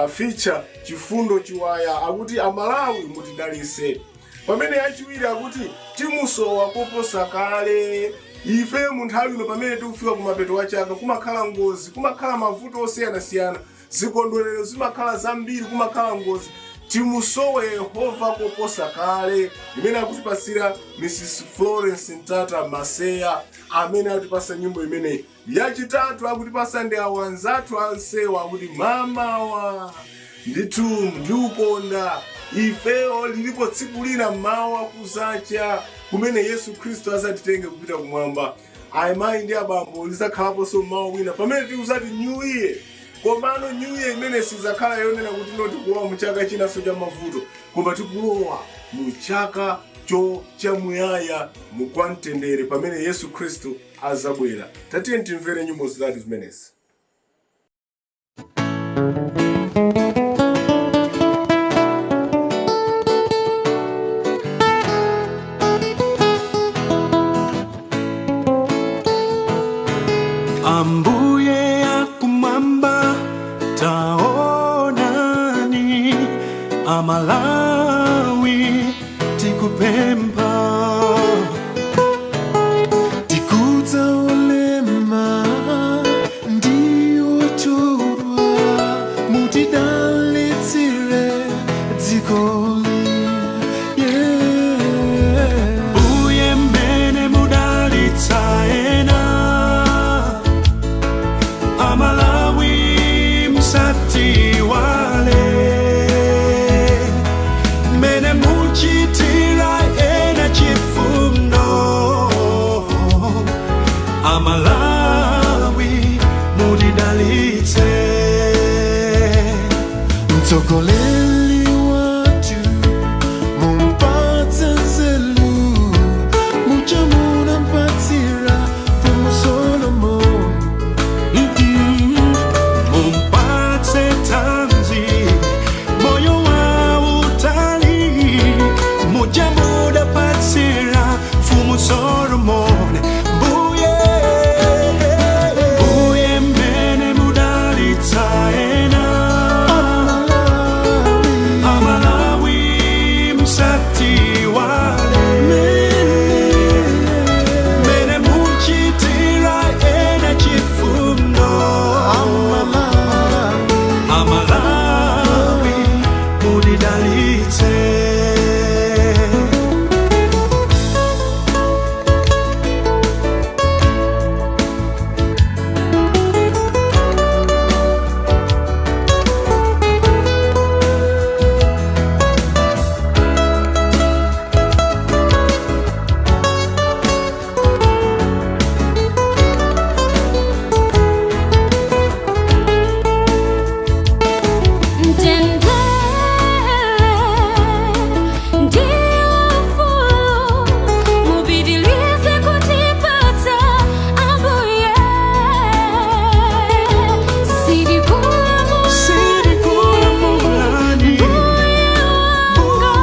feature Chifundo Chiwaya, akuti, "Amalawi mutidalise." Pamene yachiwiri akuti, "Timusowa koposa kale." Ife mu nthawi ino pamene tikufika kumapeto wa chaka, kumakhala ngozi, kumakhala mavuto osiyanasiyana, zikondwerero zimakhala zambiri, kumakhala ngozi. Timusowe Yehova koposa kale, imene akutipasira Mrs Florence Ntata Maseya amene akutipasa nyimbo imeneyi. Yachitatu akutipasa ndi awo anzathu ansewa, akuti, "Mamawa ndithu ndiukonda." Ifeyo lilipo tsiku lina mmawa kuzacha kumene Yesu Khristu azatitenge kupita kumwamba. Amayi ndi abambo, lizakhalaponso mmawa wina pamene tikuzati new year, komano new year imene sizakhala yonena kuti no tikulowa mu chaka chinanso cha mavuto, koma tikulowa mu chaka cho chamuyaya mu kwamtendere pamene Yesu Khristu azabwera. Tatiye timvere nyimbo zitatu zimenezi. Ambuye akumwamba, taonani. Amalawi tikupempha Tikudza olema ndiwochorwa mutidalitsire dzikoli yeah. Mbuye mmene mudalitsa ena Amalawi musatiwale mene muchitira ena chifundo Amalawi mutidalitse Mtsogoleri wathu mumpatse nzeru muchamunampatsira Mfumu Solomon. Mumpatse thanzi moyo wa utali mujamudapatsira Mfumu Solomon mbuye mbuye mmene mudalitsa ena Amalawi musatiwale mene muchitira ena chifundo Amalawi mutidalitse. Mtendere ndiwo ufulu, mupitilize kutipatsa Ambuye. Sitikulamulani. Mbuye wanga,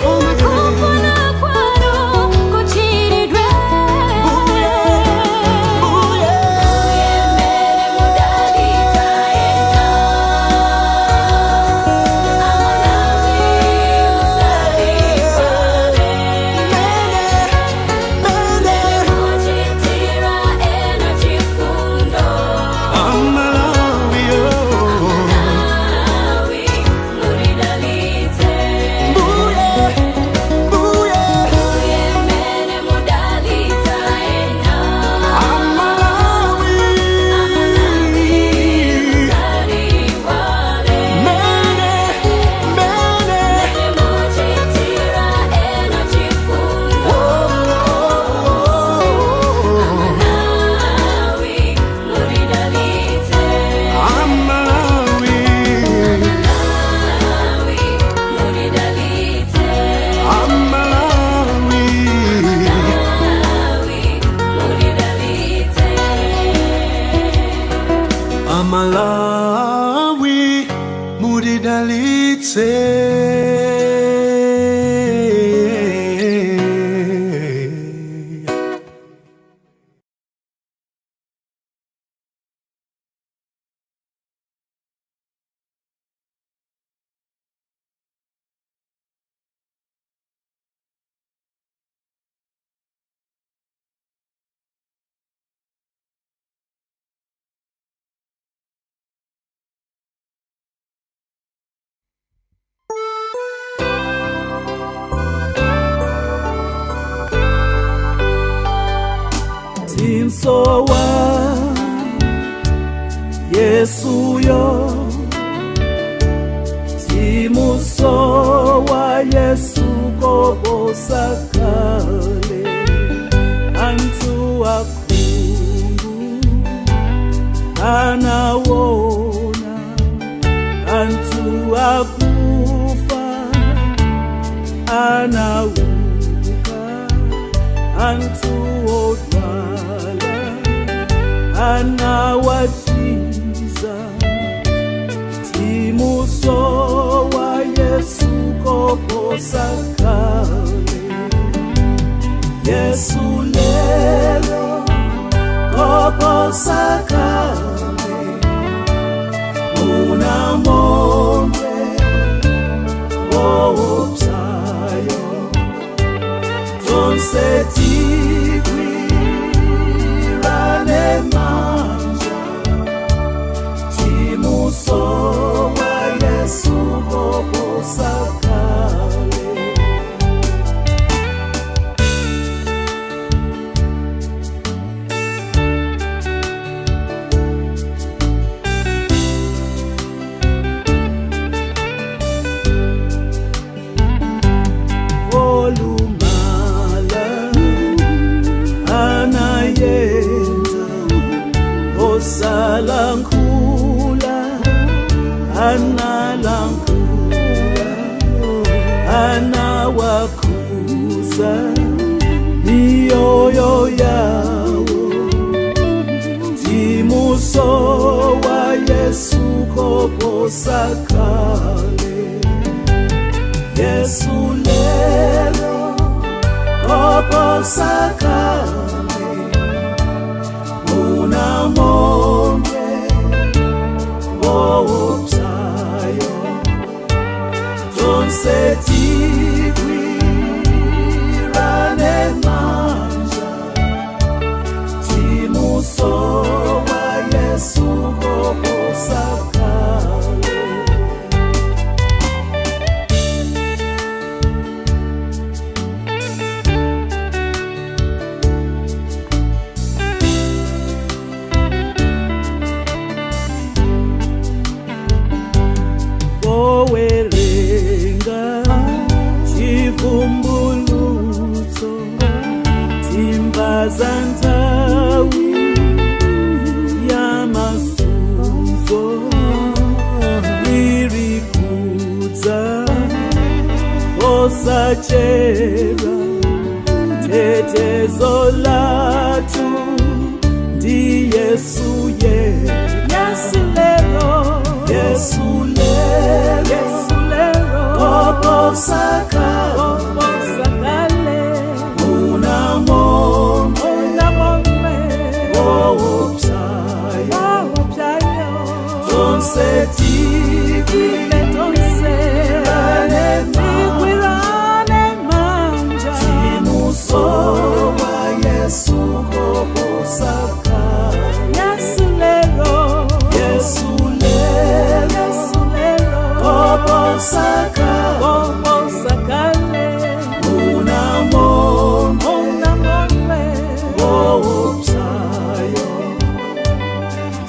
koma kufuna kwanu kuchitidwe. Mbuye. Mene mudalitsa ena, Amalawi musatiwale. Mene muchitira ena chifundo, Amalawi, oh. Amalawi mutidalitse. Mbuye, mbuye. Mbuye mene mudalitsa ena, Amalawi. Amalawi musatiwale. Mene, mene. Muchitira ena chifundo, Amalawi mutidalitse. Amalawi. Amalawi mutidalitse. Amalawi. Amalawi mutidalitse. Amalawi mutidalitse. Timsowa Yesu yo Timusowa Yesu kobosakale Antu akungu Anawona Antu akufa Anauka Antu odwala Anawachiza Timusowa Yesu kobosakale Yesu lero kobosakale Una monde Tonse tigwirane manja timusowa Yesu koposa kale. Olumala anayenda osalankhula analankhula anawakhuza miyoyo yawo timusowa Yesu koposa kale. Yesu lero koposa kale unamonde woopsayo tonse tigwirane manja timusowa Yesu koposa kale. Owerenga chivumbulutso timba za nthawi ya masuzo iri kudza osachera tetezo lathu ndi Yesu ye Yesu lero, Yesu lero Yesu lero, koposa kale koposa kale, unamonde unamome, woopsayo woopsayo, tonse ife tonse, tigwirane tigwirane manja, timusowa Yesu koposa kale. Yesu lero, Yesu lero Yesu lero, koposa kale koposa kale, unamonde unamome, woopsayo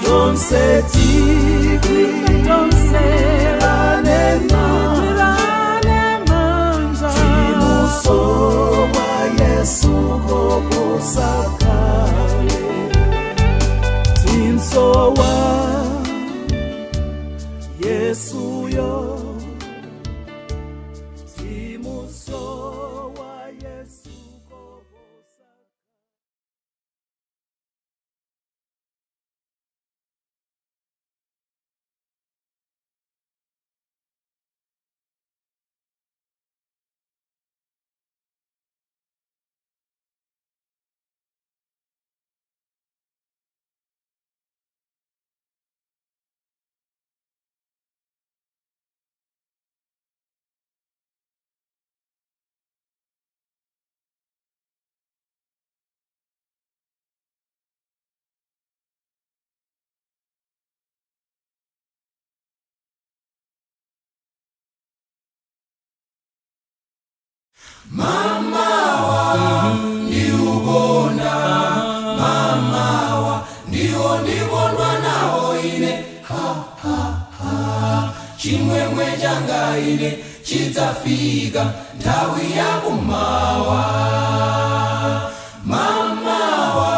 tonse ife tonse, tigwirane manja tigwirane manja, timusowa Yesu koposa kale. Timsowa Yesu yo timusowa Yesu koposa. Chimwemwe changa ine chidzafika nthawi yakumawa mamawa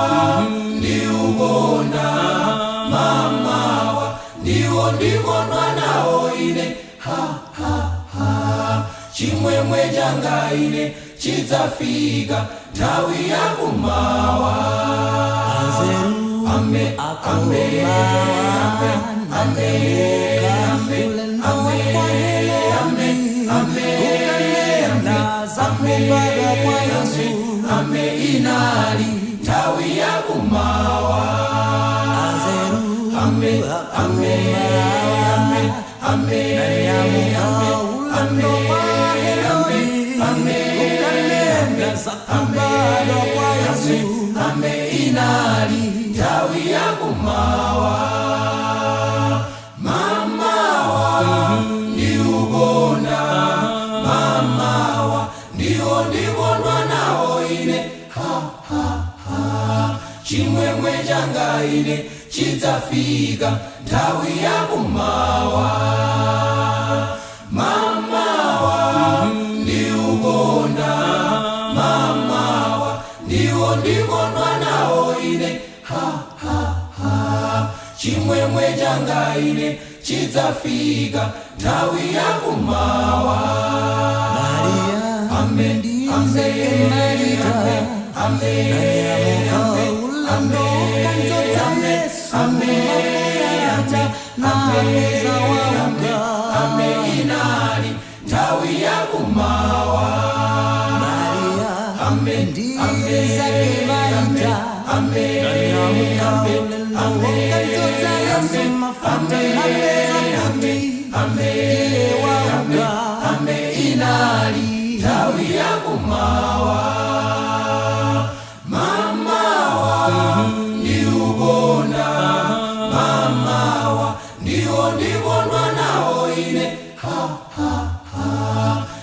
ndiubona mamawa ndiwo ndikondwa nawo ine ha ha ha chimwemwe changa ine chidzafika nthawi yakumawa ame ame ame ame ame ame ame ame ame ame ame inali nthawi yakumawa ame ame ame ame ame ame ame ame ame yakumawa. Mamawa ndiukonda, mamawa ndiwo ndikondwa nawo ine. Ha ha ha, chimwemwe changa ine chidzafika nthawi yakumawa. Mamawa ndiukonda, mamawa ndiwo ndikondwa nawo ine. Ha ha ha, chimwemwe changa ine chidzafika nthawi yakumawa. Amen, amen, amen, amen, amen, amen, amen, amen, amen. Inali nthawi yakumawa. Amen, amen, amen, amen, amen, amen, amen, amen, amen, amen. Inali nthawi yakumawa. Mamawa ndiukonda, mamawa ndiwo ndikondwa nawo ine. Ha ha ha,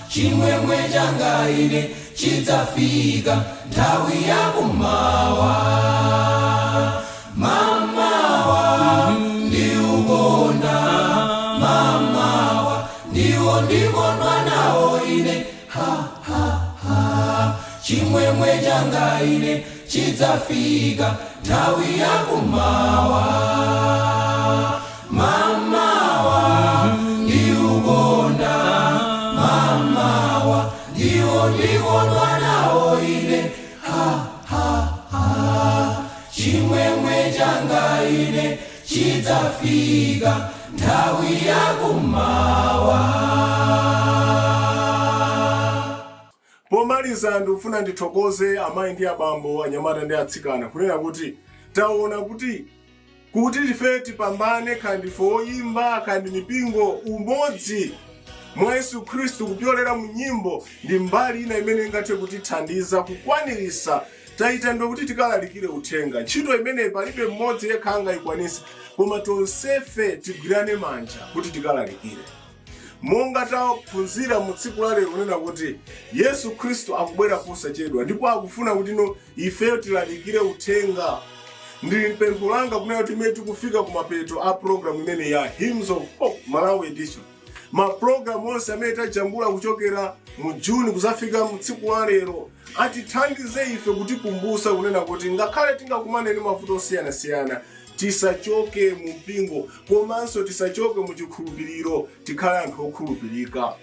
chimwemwe changa ine chidzafika nthawi yakumawa. Mamawa ndiukonda, mamawa ndiwo ndikondwa nawo ine. Ha ha ha, chimwemwe changa ine chidzafika nthawi yakumawa. Mamawa ndiukonda, mamawa ndiwo ndikondwa nawo ine. Ha ha ha, chimwemwe changa ine chidzafika nthawi yakumawa. Pomaliza, ndikufuna ndithokoze amayi ndi abambo, anyamata ndi atsikana, kunena kuti taona kuti ife tipambane, kaya ndife oyimba, kaya ndi mipingo, umodzi mwa Yesu Khristu kupyolera mu nyimbo ndi mbali ina imene ingathe kutithandiza kukwanirisa. Tayitanidwa kuti tikalalikire uthenga. Ntchito imeneyi palibe mmodzi yekha angayikwanise, koma tonsefe tigwirane manja kuti tikalalikire. Monga taphunzira mu tsiku la lero kunena kuti Yesu Khristu akubwera posachedwa ndipo akufuna kuti no ifeyo tilalikire uthenga, ndi pempho langa kunena kuti imene tikufika kumapeto a program imene ya Hymns of Hope Malawi Edition, mapulogalamu onse amene tajambula kuchokera mu Juni kuzafika mu tsiku la lero atithandize ife kutikumbusa kunena kuti ngakhale tingakumane ndi mavuto osiyanasiyana, tisachoke mu mpingo komanso tisachoke mu chikhulupiriro, tikhale anthu okhulupirika.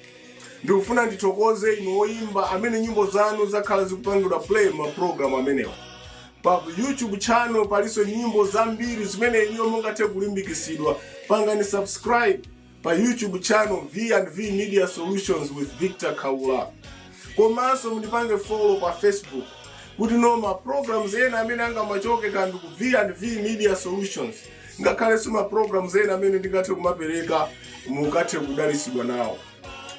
Ndikufuna ndithokoze inu oyimba amene nyimbo zanu zakhala zikupangidwa play mapulogalamu amenewa. Pa YouTube channel palinso nyimbo zambiri zimene inuyo mungathe kulimbikisidwa. Pangani subscribe pa YouTube channel V&V Media Solutions with Victor Kaula, komanso mundipange follow pa Facebook kuti no ma programs ena amene angamachoke kandi ku V&V Media Solutions, ngakhalenso ma programs ena amene ndingathe kumapereka, mukathe kudalisidwa nawo.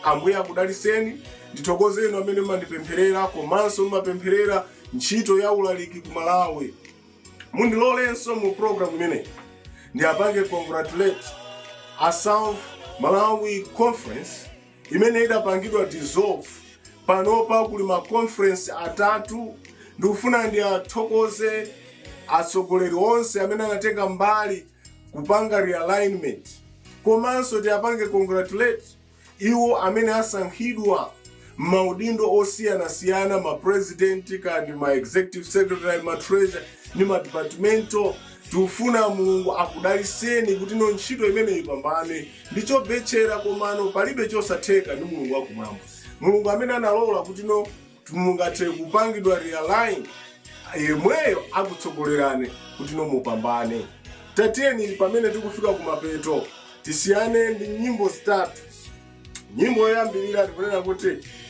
Ambuye akudaliseni. Ndithokoze inu amene mumandipempherera komanso mumapempherera ntchito ya ulaliki ku Malawi. Mundilolenso mu program imeneyi ndiapange congratulate a South Malawi Conference imene idapangidwa dissolve. Panopa kuli ma conference atatu. Ndikufuna ndiathokoze atsogoleri onse amene anatenga mbali kupanga realignment, komanso tiapange congratulate iwo amene asankhidwa maudindo osiyanasiyana, ma president kandi ma executive secretary, ma treasurer ndi ma departmental. Tikufuna Mulungu akudaliseni kuti no ntchito imene ipambane. Ndichobetchera, komano palibe chosatheka ndi Mulungu wakumwamba. Mulungu amene analola kuti no mungathe kupangidwa realign, yemweyo akutsogolerani kuti no mupambane. Tatiyeni pamene tikufika kumapeto tisiyane ndi nyimbo zitatu. Nyimbo yoyambirira tikunena kuti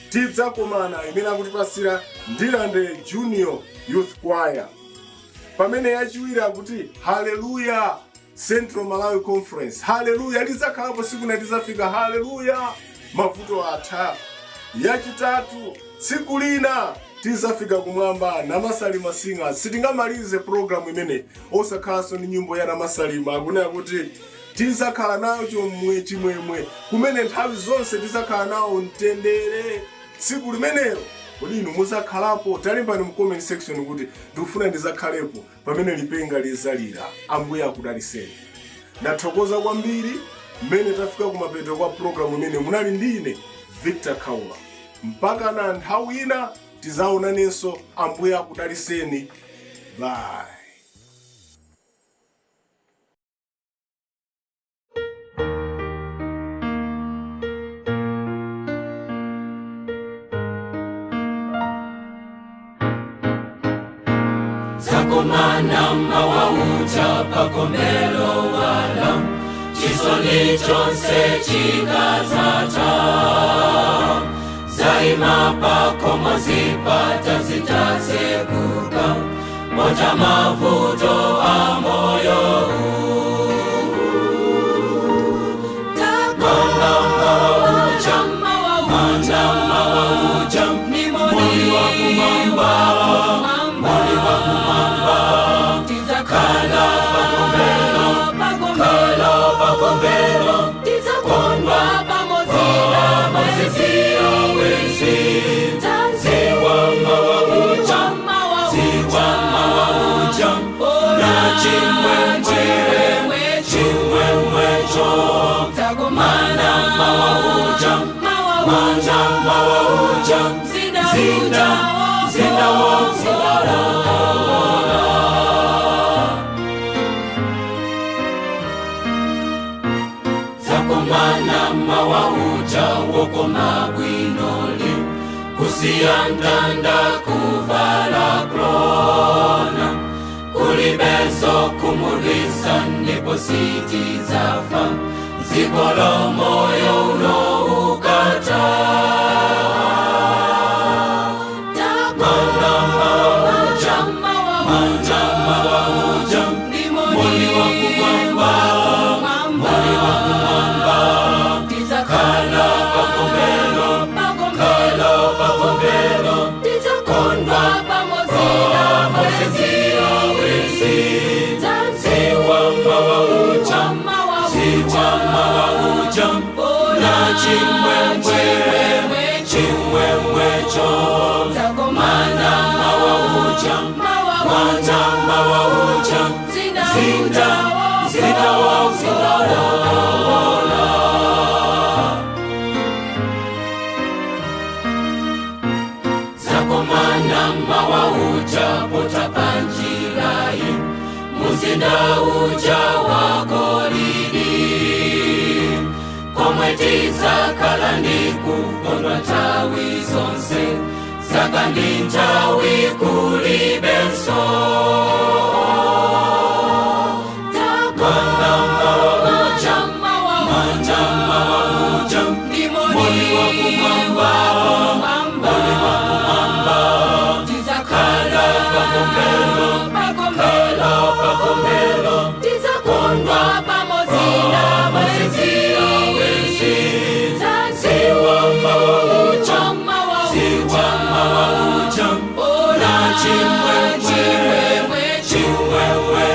"Tidzakomana", imene akutipasira Ndilande Junior Youth Choir, pamene yachiwiri akuti "Haleluya", Central Malawi Conference. Haleluya, lidzakhalapo siku na tidzafika, haleluya, mavuto atha. Yachitatu, "Tsiku Lina", Tizafika kumwamba, Namasalima Singers. Sitingamalize programu imene osakhalanso ndi nyimbo ya Namasalima. Akunena kuti tizakhala nayo chomwe chimwemwe kumene nthawi zonse tizakhala nawo mtendere tsiku limenelo. Kodi inu muzakhalapo? Talembani mu comment section kuti ndikufuna ndizakhalepo pamene lipenga lizalira. Ambuye akudaliseni. Ndathokoza kwambiri mmene tafika kumapeto kwa programu imene munali ndine Victor Khaula. Mpaka na nthawi ina tizaonanenso. Ambuye akudaliseni. Bye. Zakomana mawauja pakomelo wala chisoni chonse chikazata zaima pakomo zipata zitatsekuka mota mavuto a moyo. Mana mawauja, mana mawauja, moni wa kumamba, moni wa kumamba, kala pakombelo, kala pakombelo, kondwa pamodzi wenzi ziwa mawauja, ziwa mawauja, na chimwemwe, chimwemwecho. Mana mawauja, mana mawauja, zinda zinda wokongola. Zakomana mawauja wokoma bwinoli kusiya mtanda kuvala klona kulibezo kumulisa ndipo sitidzafa dziko moyo uno ukata. Mana mawauja, mana mawauja, moni wa kumwamba, moni wa kumwamba, kala pakombelo, kala pakombelo, kondwa pamodzi wenzi ziwa mawauja, ziwa mawauja, na chimwemwe, chimwemwecho. Mana mawauja, mana mawauja, zinda zinda wokongola. Zakomana mawauja pota panjirayi muzinda uja wagolidi komwe tizakhala ndi kukondwa nthawi zonse zaka ndi nthawi kulibenso. Mana mawauja, mana mawauja, moni wa kumwamba, moni wa kumwamba, kala pakombelo, kala pakombelo, kondwa pamodzi wenzi ziwa mawauja, ziwa mawauja, na chimwemwe, chimwemwe.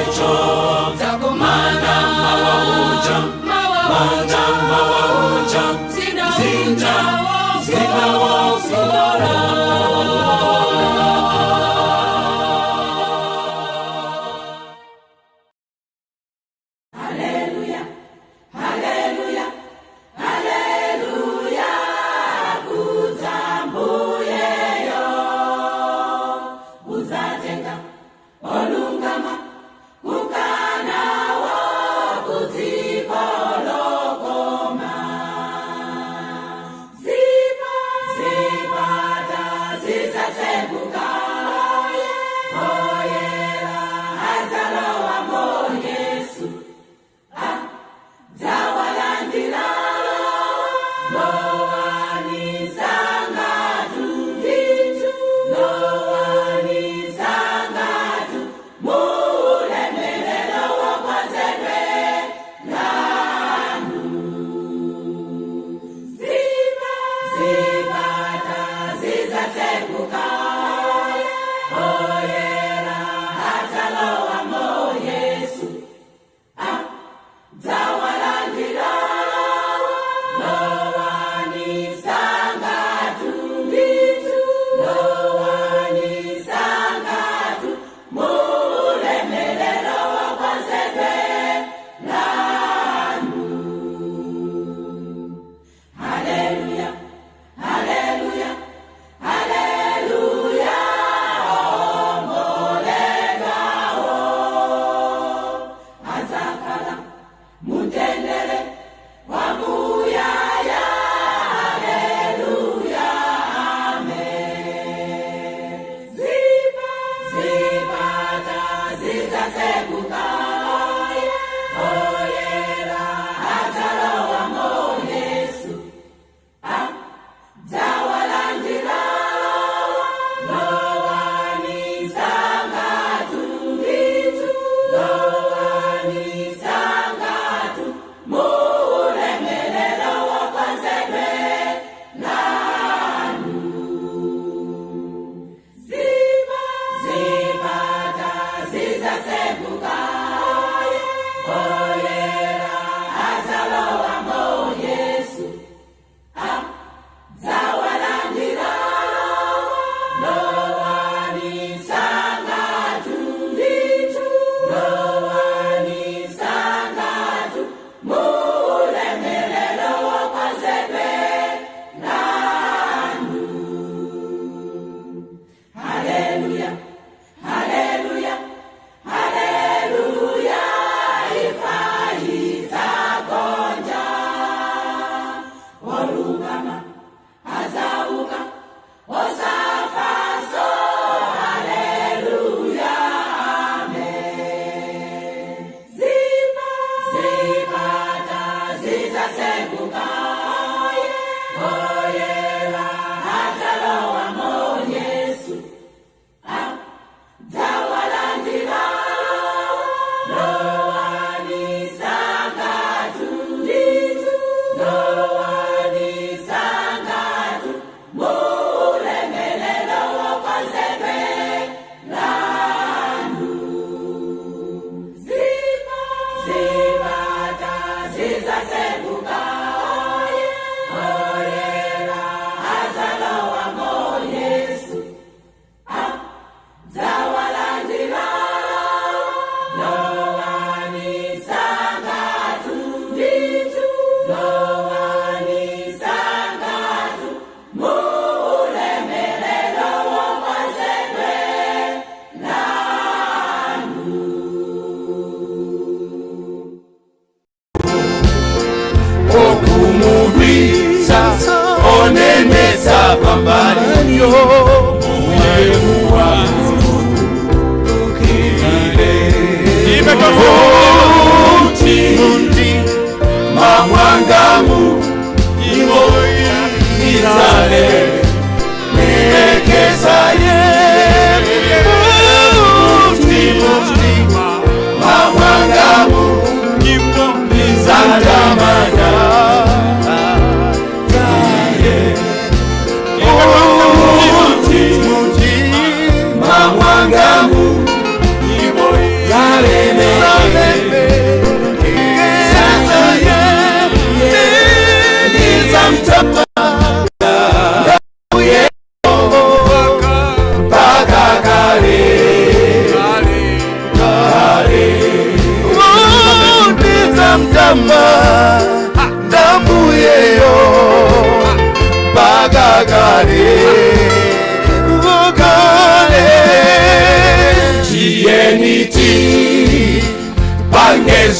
Okumubisa onenesa pambaliyo Muti mamwangamu imo izale mekezaye Muti mamwangamu imo izandamana Muti mamwangamu imo izale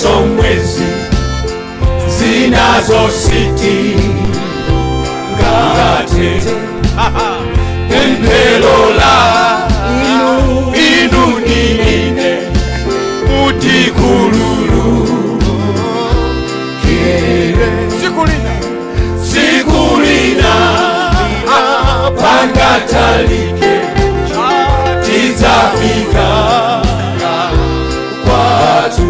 Zomwezi zinazo siti ngate pempelola inu ninine utikululu kire sikulina pangatalike tizafika kwatu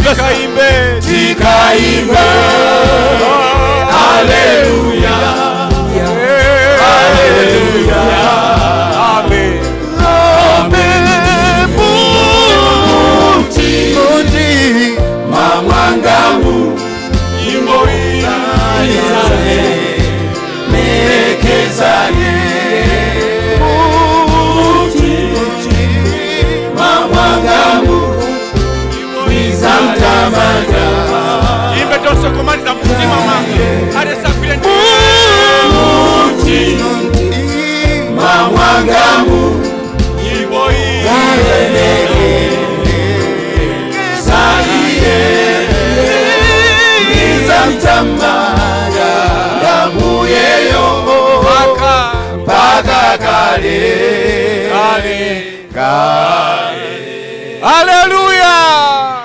Tikaimbe, tikaimbe, haleluya, haleluya, amen, amen. Muti, muti, mamwangamu, imo izale, mekezaye. Muti, muti, mamwangamu. Imbe tonse kumaliza mutima mwange alesafire Muti mamwangamu imo saiye nizamtamada ndamuyeyo paka kale kale kale. Haleluya.